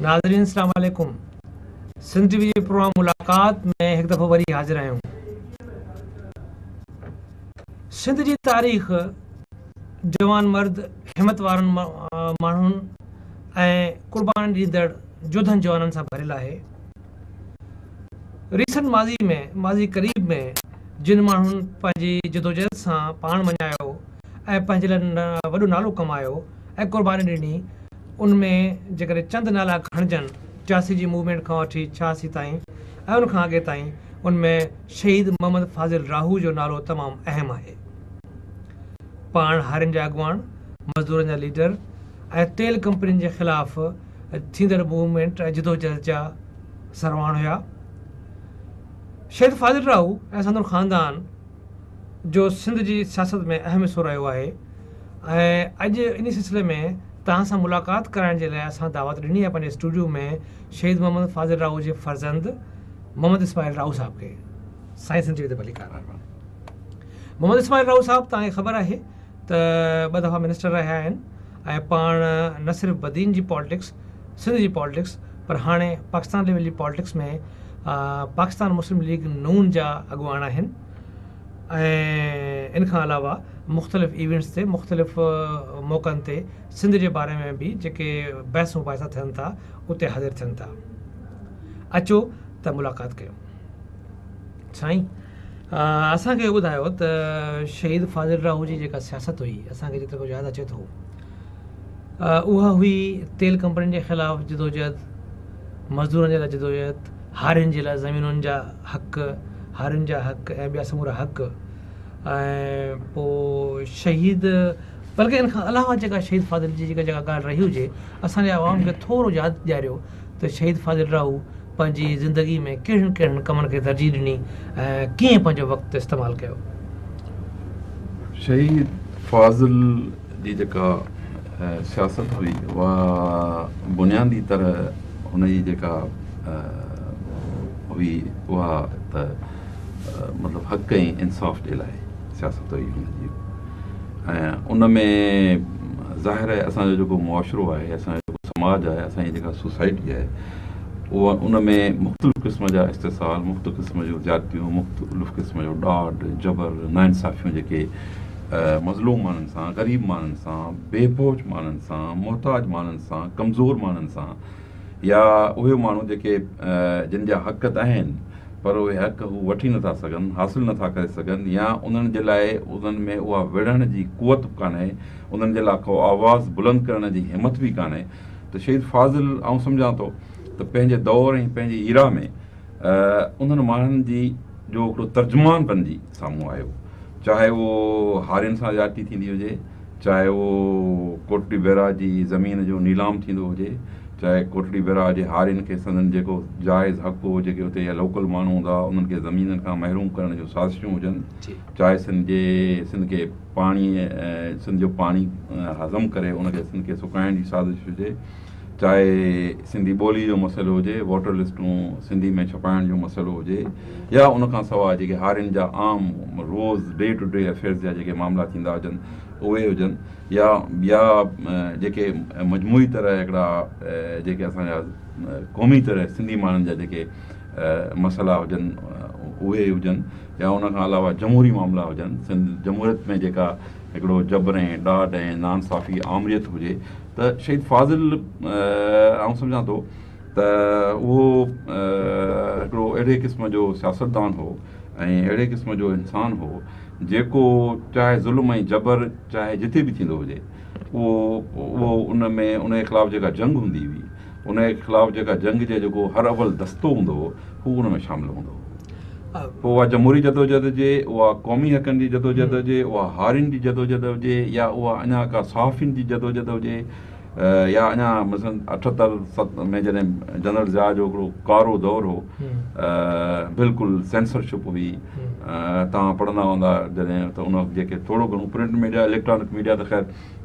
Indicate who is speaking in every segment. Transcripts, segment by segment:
Speaker 1: ناظرين اسلام عليڪم سنڌ ٽي وي جي پروگرام ملاقات ۾ هڪ دفعو وري حاضر آهيون. سنڌ جي تاريخ جوان مرد، همت وارن ماڻهن ۽ قرباني ڏيندڙ جوڌن جوانن سان ڀريل آهي. ريسنٽ ماضي ۾ ماضي قريب ۾ جن ماڻهن پنهنجي جدوجهد سان پاڻ مڃايو ۽ پنهنجي لاء وڏو نالو ڪمايو ۽ قرباني ڏني ان ۾ جيڪڏهن چند نالا کڻجن 84 جي موومينٽ کان وٺي 86 تائين ۽ ان کان اڳي تائين ان ۾ شهيد محمد فاضل راهو جو نالو تمام اهم آهي. پاڻ هارين جا اڳواڻ، مزدورن جا ليڊر ۽ تيل ڪمپنين جي خلاف ٿيندڙ موومينٽ ۽ جدوجهد جا سرواڻ هيا. شهيد فاضل راهو ۽ سندن خاندان جو سنڌ جي سياست ۾ اهم حصو رهيو آهي ۽ اڄ انهي سلسلي ۾ توهان سان ملاقات ڪرائڻ جي لاء اسان دعوت ڏني آهي پنهنجي اسٽوڊيو ۾ شهيد محمد فاضل راهو جي فرزند محمد اسماعيل راهو صاحب کي. سائين سنڌ ٽي وي تي ڀليڪار. محمد اسماعيل راهو صاحب توهان کي خبر آهي ته ٻه دفعا منسٽر رهيا آهن ۽ پاڻ نه صرف بدين جي پالٽڪس، سنڌ جي پالٽڪس پر هاڻي پاڪستان ليول جي پالٽڪس ۾ پاڪستان مسلم ليگ نون جا اڳواڻ آهن ۽ ان کان علاوه مختلف ايونٽس تي مختلف موقعن تي سنڌ جي باري ۾ به جيڪي بحث مباحثا ٿين ٿا اتي حاضر ٿين ٿا. اچو ته ملاقات ڪيون. سائين اسان کي ٻڌايو ته شهيد فاضل راهو جي جيڪا سياست هئي اسان کي جيترو ياد اچي ٿو اها هئي تيل ڪمپنين جي خلاف جدوجهد، مزدورن جي لاء جدوجهد، هارين جي لاء زمينن جا حق، هارين جا حق ۽ ٻيا سمورا حق ۽ پوء شهيد بلڪه ان کان علاوه جيڪا شهيد فاضل جي جيڪا جيڪا ڳالهه رهي هجي اسان جي عوام کي ٿورو ياد ڏياريو ته شهيد فاضل راهو پنهنجي زندگي ۾ ڪهڙن ڪهڙن ڪمن کي ترجيح ڏني ۽ ڪيئن پنهنجو وقت استعمال ڪيو.
Speaker 2: شهيد فاضل جي جيڪا سياست هئي اها بنيادي طرح هن جي جيڪا هئي اها ته مطلب حق ۽ انصاف جي لاء سياست هئي هن جي ۽ ان ۾ ظاهر آهي اسان جو جيڪو معاشرو آهي اسان جو جيڪو سماج آهي اسان جي جيڪا سوسائٽي آهي اها ان ۾ مختلف قسم جا استحصال مختلف قسم جون زيادتيون مختلف قسم جو ڏاڍ جبر ناانصافيون جيڪي مظلوم ماڻهن سان، غريب ماڻهن سان، بي پهچ ماڻهن سان، محتاج ماڻهن سان، ڪمزور ماڻهن سان يا اهي ماڻهو جيڪي جن جا حق ته آهن پر اهي حق هو وٺي نٿا سگهن، حاصل نٿا ڪري سگهن يا انهن جي لاء انهن ۾ اها وڙهڻ جي قوت به ڪانهي، انهن جي لاء ڪو آواز بلند ڪرڻ جي همت به ڪانهي ته شهيد فاضل آئون سمجهان ٿو ته پنهنجي دور ۽ پنهنجي ايرا ۾ انهن ماڻهن جي جو هڪڙو ترجمان بنجي سامهون آيو چاهي اهو هارين سان زيادتي ٿيندي هجي چاهي اهو ڪوٽڙي بئراج جي زمين جو نيلام ٿيندو هجي چاهي ڪوٽڙي بئراج جي هارين کي سندن جيڪو جائز حق هو جيڪي اتي جا لوڪل ماڻهو هوندا هئا انهن کي زمينن کان محروم ڪرڻ جون سازشون هجن چاهي سنڌ جي سنڌ کي پاڻي سنڌ جو پاڻي هضم ڪري ان کي سنڌ کي سڪائڻ جي سازش هجي چاهي سنڌي ٻولي جو مسئلو هجي، ووٽر لسٽون سنڌي ۾ ڇپائڻ جو مسئلو هجي يا ان کان سواء جيڪي هارين جا عام روز ڊي ٽو ڊي افيئرز جا جيڪي معاملا ٿيندا هجن اهي هجن يا ٻيا جيڪي مجموعي طرح هڪڙا جيڪي اسان جا قومي طرح سنڌي ماڻهن جا جيڪي مسئلا هجن اهي هجن يا ان کان علاوه جمهوري معاملا هجن سنڌ جمهوريت ۾ جيڪا هڪڙو جبر ۽ ڏاڍ ۽ ناانصافي آمريت هجي ته شهيد فاضل آئون سمجهان ٿو ته اهو هڪڙو اهڙي قسم جو سياستدان هو ۽ اهڙي قسم جو انسان هو جيڪو چاهي ظلم ۽ جبر چاهي جتي به ٿيندو هجي اهو اهو ان ۾ ان جي خلاف جيڪا جنگ هوندي هئي ان جي خلاف جيڪا جنگ جي جيڪو هر اول دستو هوندو هو هو ان ۾ شامل هوندو هو. پوء اها جمهوري جدوجهد هجي، اها قومي حقن جي جدوجهد هجي، اها هارين جي جدوجهد هجي يا اها اڃا ڪا صحافين جي جدوجهد هجي يا اڃا مثلاً اٺهتر ست ۾ جڏهن جنرل ضياء جو هڪڙو ڪارو دور هو بلڪل سينسرشپ هئي توهان پڙهندا هوندا جڏهن ته ان وقت جيڪي ٿورو گهڻو پرنٽ ميڊيا اليڪٽرانڪ ميڊيا ته خير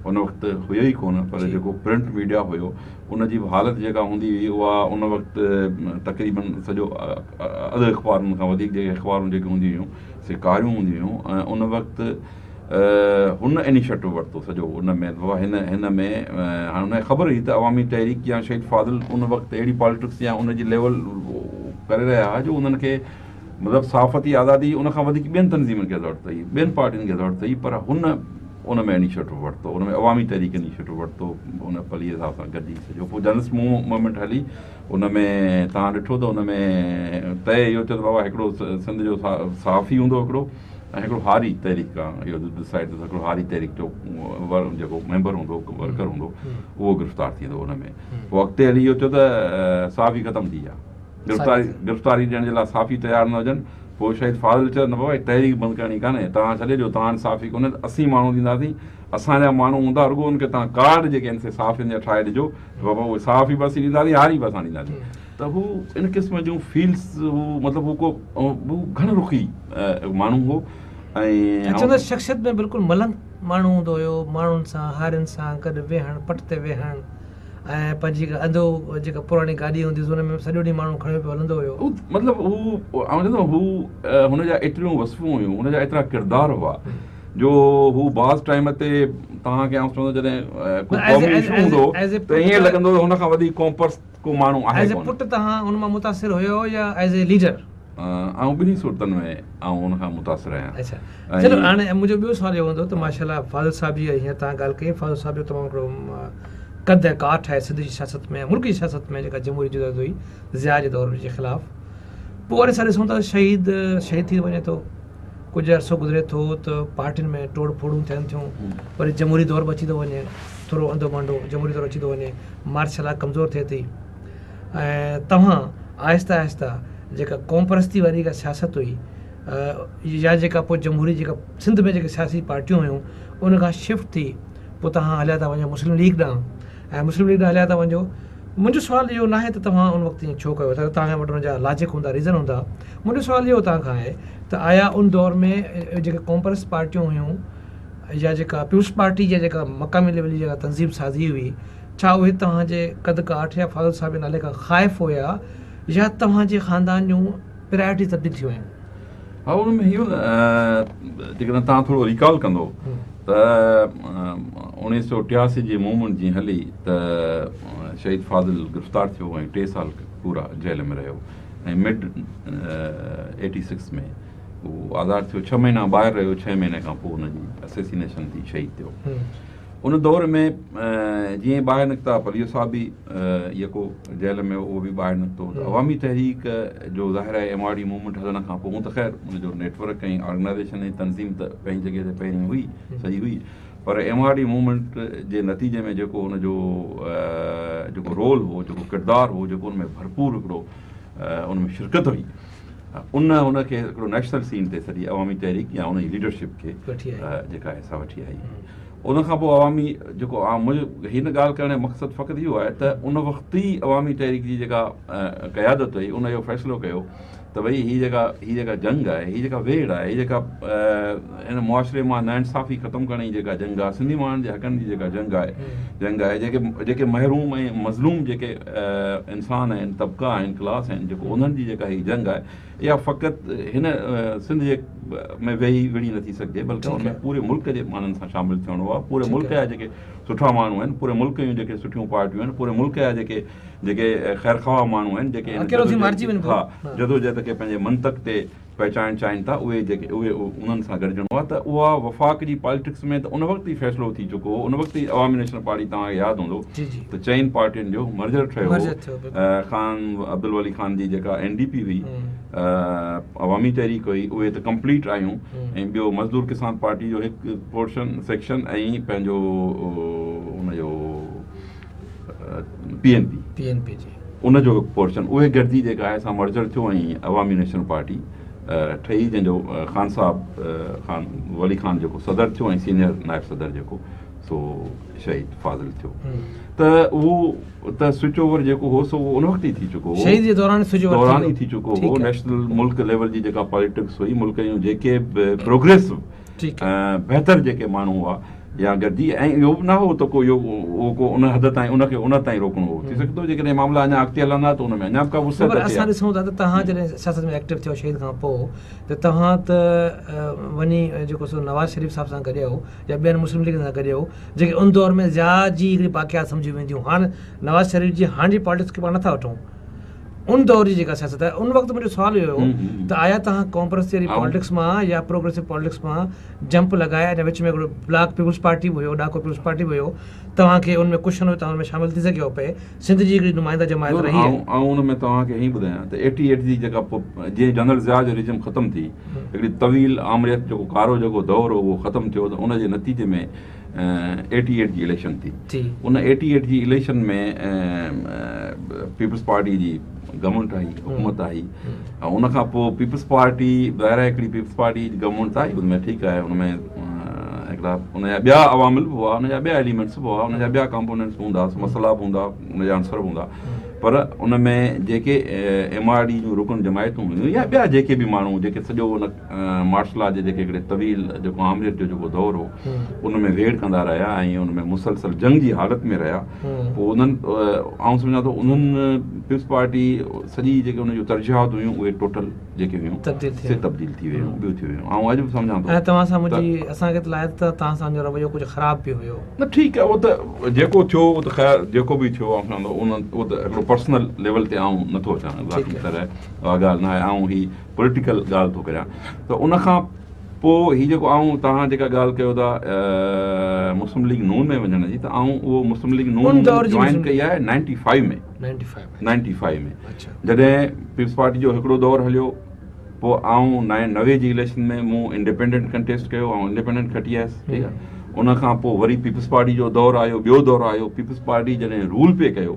Speaker 2: ان وقت هيو ئي ڪونه پر جيڪو پرنٽ ميڊيا هيو ان جي به حالت جيڪا هوندي هئي اها ان وقت تقريبن سڄو اڌ اخبارن کان وڌيڪ جيڪي اخبارون جيڪي هونديون هيون سي ڪاريون هونديون هيون ۽ ان وقت هن انيشيٽو ورتو سڄو ان ۾ هن هن ۾ هاڻي هن کي خبر هئي ته عوامي تحريڪ يا شهيد فاضل ان وقت اهڙي پاليٽڪس يا ان جي ليول ڪري رهيا هئا جو انهن کي مطلب صحافتي آزادي ان کان وڌيڪ ٻين تنظيمن کي ضرورت هئي، ٻين پارٽين کي ضرورت هئي، پر هن ان ۾ انيشيٽو ورتو، ان ۾ عوامي تحريڪ انيشيٽو ورتو، ان پليجي صاحب سان گڏجي سڄو پوء جرنلسٽ موومينٽ هلي، ان ۾ توهان ڏٺو ته ان ۾ طئي اهو ٿيو ته بابا هڪڙو سنڌ جو صحافي هوندو هڪڙو ۽ هڪڙو هاري تحريڪ کان اهو ڊسائيڊ ٿيو ته هڪڙو هاري تحريڪ جو جيڪو ميمبر هوندو ورڪر هوندو اهو گرفتار ٿيندو ان ۾ پوء اڳتي هلي اهو ٿيو ته صحافي ختم ٿي ويا. گرفتاري گرفتاري ڏيڻ جي لاء صحافي تيار نه هجن پوء شهيد فاضل چيو نه بابا هي تحريڪ بند ڪرڻي ڪانهي توهان ڇڏي ڏيو توهان وٽ صحافي ڪونهن ته اسين ماڻهو ڏينداسين اسان جا ماڻهو هوندا رڳو ان کي توهان ڪارڊ جيڪي آهن سي صحافين جا ٺاهي ڏجو ته بابا اهي صحافي به اسين ڏينداسين هاري به اسان ڏينداسين ته هو ان قسم جون فيلڊس هو مطلب هو ڪو هو گهڻ رخي ماڻهو هو ۽
Speaker 1: چوندا شخصيت ۾ بلڪل ملنگ ماڻهو هوندو هيو ماڻهن سان هارين سان گڏ ويهڻ پٽ تي ويهڻ ۽ پنهنجي هڪ انڌو جيڪا پراڻي گاڏي هوندي هيس ان ۾ سڄو ڏينهن ماڻهو کڻيو پيو هلندو هيو.
Speaker 2: هو مطلب هو آئون چوندو هو هن جا ايتريون وصفون هيون هن جا ايترا ڪردار هئا جو هو بعض ٽائيم تي توهان کي آئون چوندو جڏهن ڪو قومي اشو هوندو ته ائين لڳندو هو هن کان وڌيڪ قومپرست ڪو ماڻهو آهي
Speaker 1: ڪونه. ايز اي پٽ توهان ان مان متاثر هيو يا ايز اي ليڊر؟
Speaker 2: آئون ٻنهي صورتن ۾ آئون ان کان متاثر آهيان.
Speaker 1: اڇا چلو هاڻي منهنجو ٻيو سوال اهو هوندو ته ماشاءالله فاضل صاحب جي هينئر توهان ڳالهه ڪئي فاضل صاحب جو تمام هڪڙو قد ۽ ڪاٺ آهي سنڌ جي سياست ۾ ملڪ جي سياست ۾ جيڪا جمهوري جدوجهد هئي ضياء جي دور جي خلاف پوء وري اسان ڏسون ٿا شهيد شهيد ٿي وڃي ٿو ڪجهه عرصو گذري ٿو ته پارٽين ۾ ٽوڙ ڦوڙون ٿين ٿيون وري جمهوري دور به اچي ٿو وڃي ٿورو انڌو مانڊو جمهوري دور اچي ٿو وڃي مارشل لا ڪمزور ٿئي ٿي ۽ توهان آهستي آهستي جيڪا قومپرستي واري جيڪا سياست هئي يا جيڪا پوء جمهوري جيڪا سنڌ ۾ جيڪي سياسي پارٽيون هيون ان کان شفٽ ٿي پوء توهان هليا ٿا وڃو مسلم ليگ ڏانهن ۽ مسلم ليگ ڏانهن هليا ٿا وڃو منهنجو سوال اهو ناهي ته توهان ان وقت ائين ڇو ڪيو توهان وٽ ان جا لاجڪ هوندا ريزن هوندا منهنجو سوال اهو توهان کان آهي ته آيا ان دور ۾ جيڪي قومپرست پارٽيون هيون يا جيڪا پيپلز پارٽي جا جيڪا مقامي ليول جي جيڪا تنظيم سازي هئي ڇا اهي توهان جي قد ڪاٺ يا فاضل صاحب جي نالي کان خائف هيا يا توهان جي خاندان جون پرائرٽيز تبديل ٿي ويون؟
Speaker 2: ها ان ۾ هيو نه جيڪڏهن توهان ٿورو ريڪال ڪندو ته 1988 جي موومينٽ جيئن هلي ته شهيد فاضل گرفتار ٿيو ۽ ٽي سال پورا جيل ۾ رهيو ۽ مڊ 86 ۾ هو آزاد ٿيو ڇهه مهينا ٻاهر رهيو ڇهه مهيني کان پوء هن جي اسيسينيشن ٿي شهيد ٿيو ان دور ۾ جيئن ٻاهر نڪتا پليجو صاحب به يڪو جيل ۾ اهو به ٻاهر نڪتو ته عوامي تحريڪ جو ظاهر آهي ايم آر ڊي موومينٽ هلڻ کان پوء هون ته خير ان جو نيٽ ورڪ ۽ آرگنائزيشن ۽ تنظيم ته پنهنجي جڳهه تي پهرين هئي صحيح هئي پر ايم آر ڊي موومينٽ جي نتيجي ۾ جيڪو ان جو جيڪو رول هو جيڪو ڪردار هو جيڪو ان ۾ ڀرپور هڪڙو ان ۾ شرڪت هئي ان هن کي هڪڙو نيشنل سين تي سڄي عوامي تحريڪ يا ان جي ليڊرشپ کي جيڪا آهي سا وٺي آئي. ان کان پوء عوامي جيڪو عام منهنجو هن ڳالهه ڪرڻ جو مقصد فقط اهو آهي ته ان وقت ئي عوامي تحريڪ جي جيڪا قيادت هئي ان اهو فيصلو ڪيو ته ڀئي هي جيڪا هي جيڪا جنگ آهي هي جيڪا ويڙهه آهي هي جيڪا هن معاشري مان ناانصافي ختم ڪرڻ جي جيڪا جنگ آهي سنڌي ماڻهن جي حقن جي جيڪا جنگ آهي جنگ آهي جيڪي جيڪي محروم ۽ مظلوم جيڪي انسان آهن طبقا آهن ڪلاس آهن جيڪو انهن جي جيڪا هي جنگ آهي اها فقط هن سنڌ جي ۾ ويهي وڙهي نٿي سگهجي بلڪه ان ۾ پوري ملڪ جي ماڻهن سان شامل ٿيڻو آهي پوري ملڪ جا جيڪي سٺا ماڻهو آهن پوري ملڪ جون جيڪي سٺيون پارٽيون آهن پوري ملڪ جا جيڪي جيڪي خيرخواهه ماڻهو آهن جيڪي ها جدوجهد کي پنهنجي منطق تي پهچائڻ چاهين ٿا اهي جيڪي اهي انهن سان گڏجڻو آهي ته اها وفاق جي پاليٽڪس ۾ ته ان وقت ئي فيصلو ٿي چڪو هو ان وقت ئي عوامي نيشنل پارٽي توهان کي ياد هوندو ته چئن پارٽين جو مرجر ٺهيو هو خان عبدالولي خان جي جيڪا اين ڊي پي هئي عوامي تحريڪ هئي اهي ته ڪمپليٽ آيون ۽ ٻيو مزدور ڪسان پارٽي جو هڪ پورشن سيڪشن ۽ پنهنجو ان جو P N P
Speaker 1: P N P جي
Speaker 2: ان جو هڪ پورشن اهي گڏجي جيڪا آهي سا مرجر ٿيو ۽ عوامي نيشنل پارٽي ٺهي جنهن جو خان صاحب خان ولي خان جيڪو صدر ٿيو ۽ سينيئر نائب صدر جيڪو سو شهيد فاضل ٿيو ته اهو ته سوئچ اوور جيڪو هو سو ان وقت ئي ٿي چڪو هو
Speaker 1: شهيد جي دوران سوئچ اوور
Speaker 2: دوران ئي ٿي چڪو هو نيشنل ملڪ ليول جي جيڪا پاليٽڪس هئي ملڪ جون جيڪي به پروگريسو بهتر جيڪي ماڻهو هئا يا گڏجي ۽ اهو به نه هو ته ڪو اهو ڪو ان حد تائين ان کي ان تائين روڪڻو هو. ٿي سگهي ٿو جيڪڏهن معاملا اڃا اڳتي هلندا ته ان ۾ اڃا به ڪا وسعت
Speaker 1: پر
Speaker 2: اچي ها.
Speaker 1: اسان ڏسون ٿا ته توهان جڏهن سياست ۾ ايڪٽو ٿيو شهيد کان پوء ته توهان ته وڃي جيڪو سو نواز شريف صاحب سان گڏيا هو يا ٻين مسلم ليگ سان گڏيا هو جيڪي ان دور ۾ ضياء جي هڪڙي باقيات سمجهيون وينديون هاڻ نواز شريف جي هاڻ جي پالٽڪس کي پاڻ نٿا وٺون ان دور جي جيڪا سياست آهي ان وقت منهنجو سوال اهو هو ته آيا توهان قومپرستي واري پالٽڪس مان يا پروگريسو پالٽڪس مان جمپ لڳائي اڃا وچ ۾ هڪڙو بلاڪ پيپلز پارٽي به هيو ڏاڪو پيپلز پارٽي به هيو توهان کي ان ۾ ڪشن هيو توهان ان ۾ شامل ٿي سگهيو پئي سنڌ جي هڪڙي نمائنده جماعت رهي آهي.
Speaker 2: آئون ان ۾ توهان کي ائين ٻڌايان ته ايٽي ايٽ جي جيڪا جيئن جنرل ضياء جو رجيم ختم ٿي هڪڙي طويل آمريت جيڪو ڪارو جيڪو دور هو اهو ختم ٿيو ته ان جي نتيجي ۾ ايٽي ايٽ جي اليڪشن ٿي ان ايٽي ايٽ جي اليڪشن ۾ پيپلز پارٽي جي گورنمينٽ آئي حڪومت آئي ۽ ان کان پوء پيپلز پارٽي ظاهر آهي هڪڙي پيپلز پارٽي جي گورنمينٽ ته آئي ان ۾ ٺيڪ آهي ان ۾ هڪڙا ان جا ٻيا عوامل به هئا ان جا ٻيا ايليمينٽس به هئا ان جا ٻيا ڪمپونينٽس به هوندا مسئلا به هوندا ان جا عنصر به هوندا پر ان ۾ جيڪي ايم آر ڊي جون رڪن جماعتون هيون يا ٻيا جيڪي به ماڻهو جيڪي سڄو ان مارشل لا جي جيڪي هڪڙي طويل جيڪو آمريت جو جيڪو دور هو ان ۾ ويڙهه ڪندا رهيا ۽ ان ۾ مسلسل جنگ جي حالت ۾ رهيا پوء انهن آئون سمجهان ٿو انهن پيپلز پارٽي سڄي جيڪي ان جون ترجيحات هيون اهي ٽوٽل جيڪي هيون سي تبديل ٿي ويون ٻيون ٿي ويون آئون اڄ به سمجهان ٿو
Speaker 1: ۽ توهان سان منهنجي اسان کي اطلاع آهي ته توهان سان جو رويو ڪجهه خراب به هيو.
Speaker 2: نه ٺيڪ آهي اهو ته جيڪو ٿيو اهو ته خير جيڪو به ٿيو آئون سمجهان ٿو ان اهو ته هڪڙو پرسنل ليول تي آئون نٿو اچان ذاتي طرح اها ڳالهه نه آهي آئون هي پوليٽيڪل ڳالهه ٿو ڪريان ته ان کان پوء هي جيڪو آئون توهان جيڪا ڳالهه ڪيو ٿا مسلم ليگ نون ۾ وڃڻ جي ته آئون اهو مسلم ليگ نون جوائن ڪئي آهي نائنٽي فائيو ۾ نائنٽي فائيو ۾ جڏهن پيپلز پارٽي جو هڪڙو دور هليو پوء آئون 90 جي اليڪشن ۾ مون انڊيپينڊنٽ ڪنٽيسٽ ڪيو آئون انڊيپينڊنٽ کٽي آيس ٺيڪ آهي ان کان پوء وري پيپلز پارٽي جو دور آيو ٻيو دور آيو پيپلز پارٽي جڏهن رول پئي ڪيو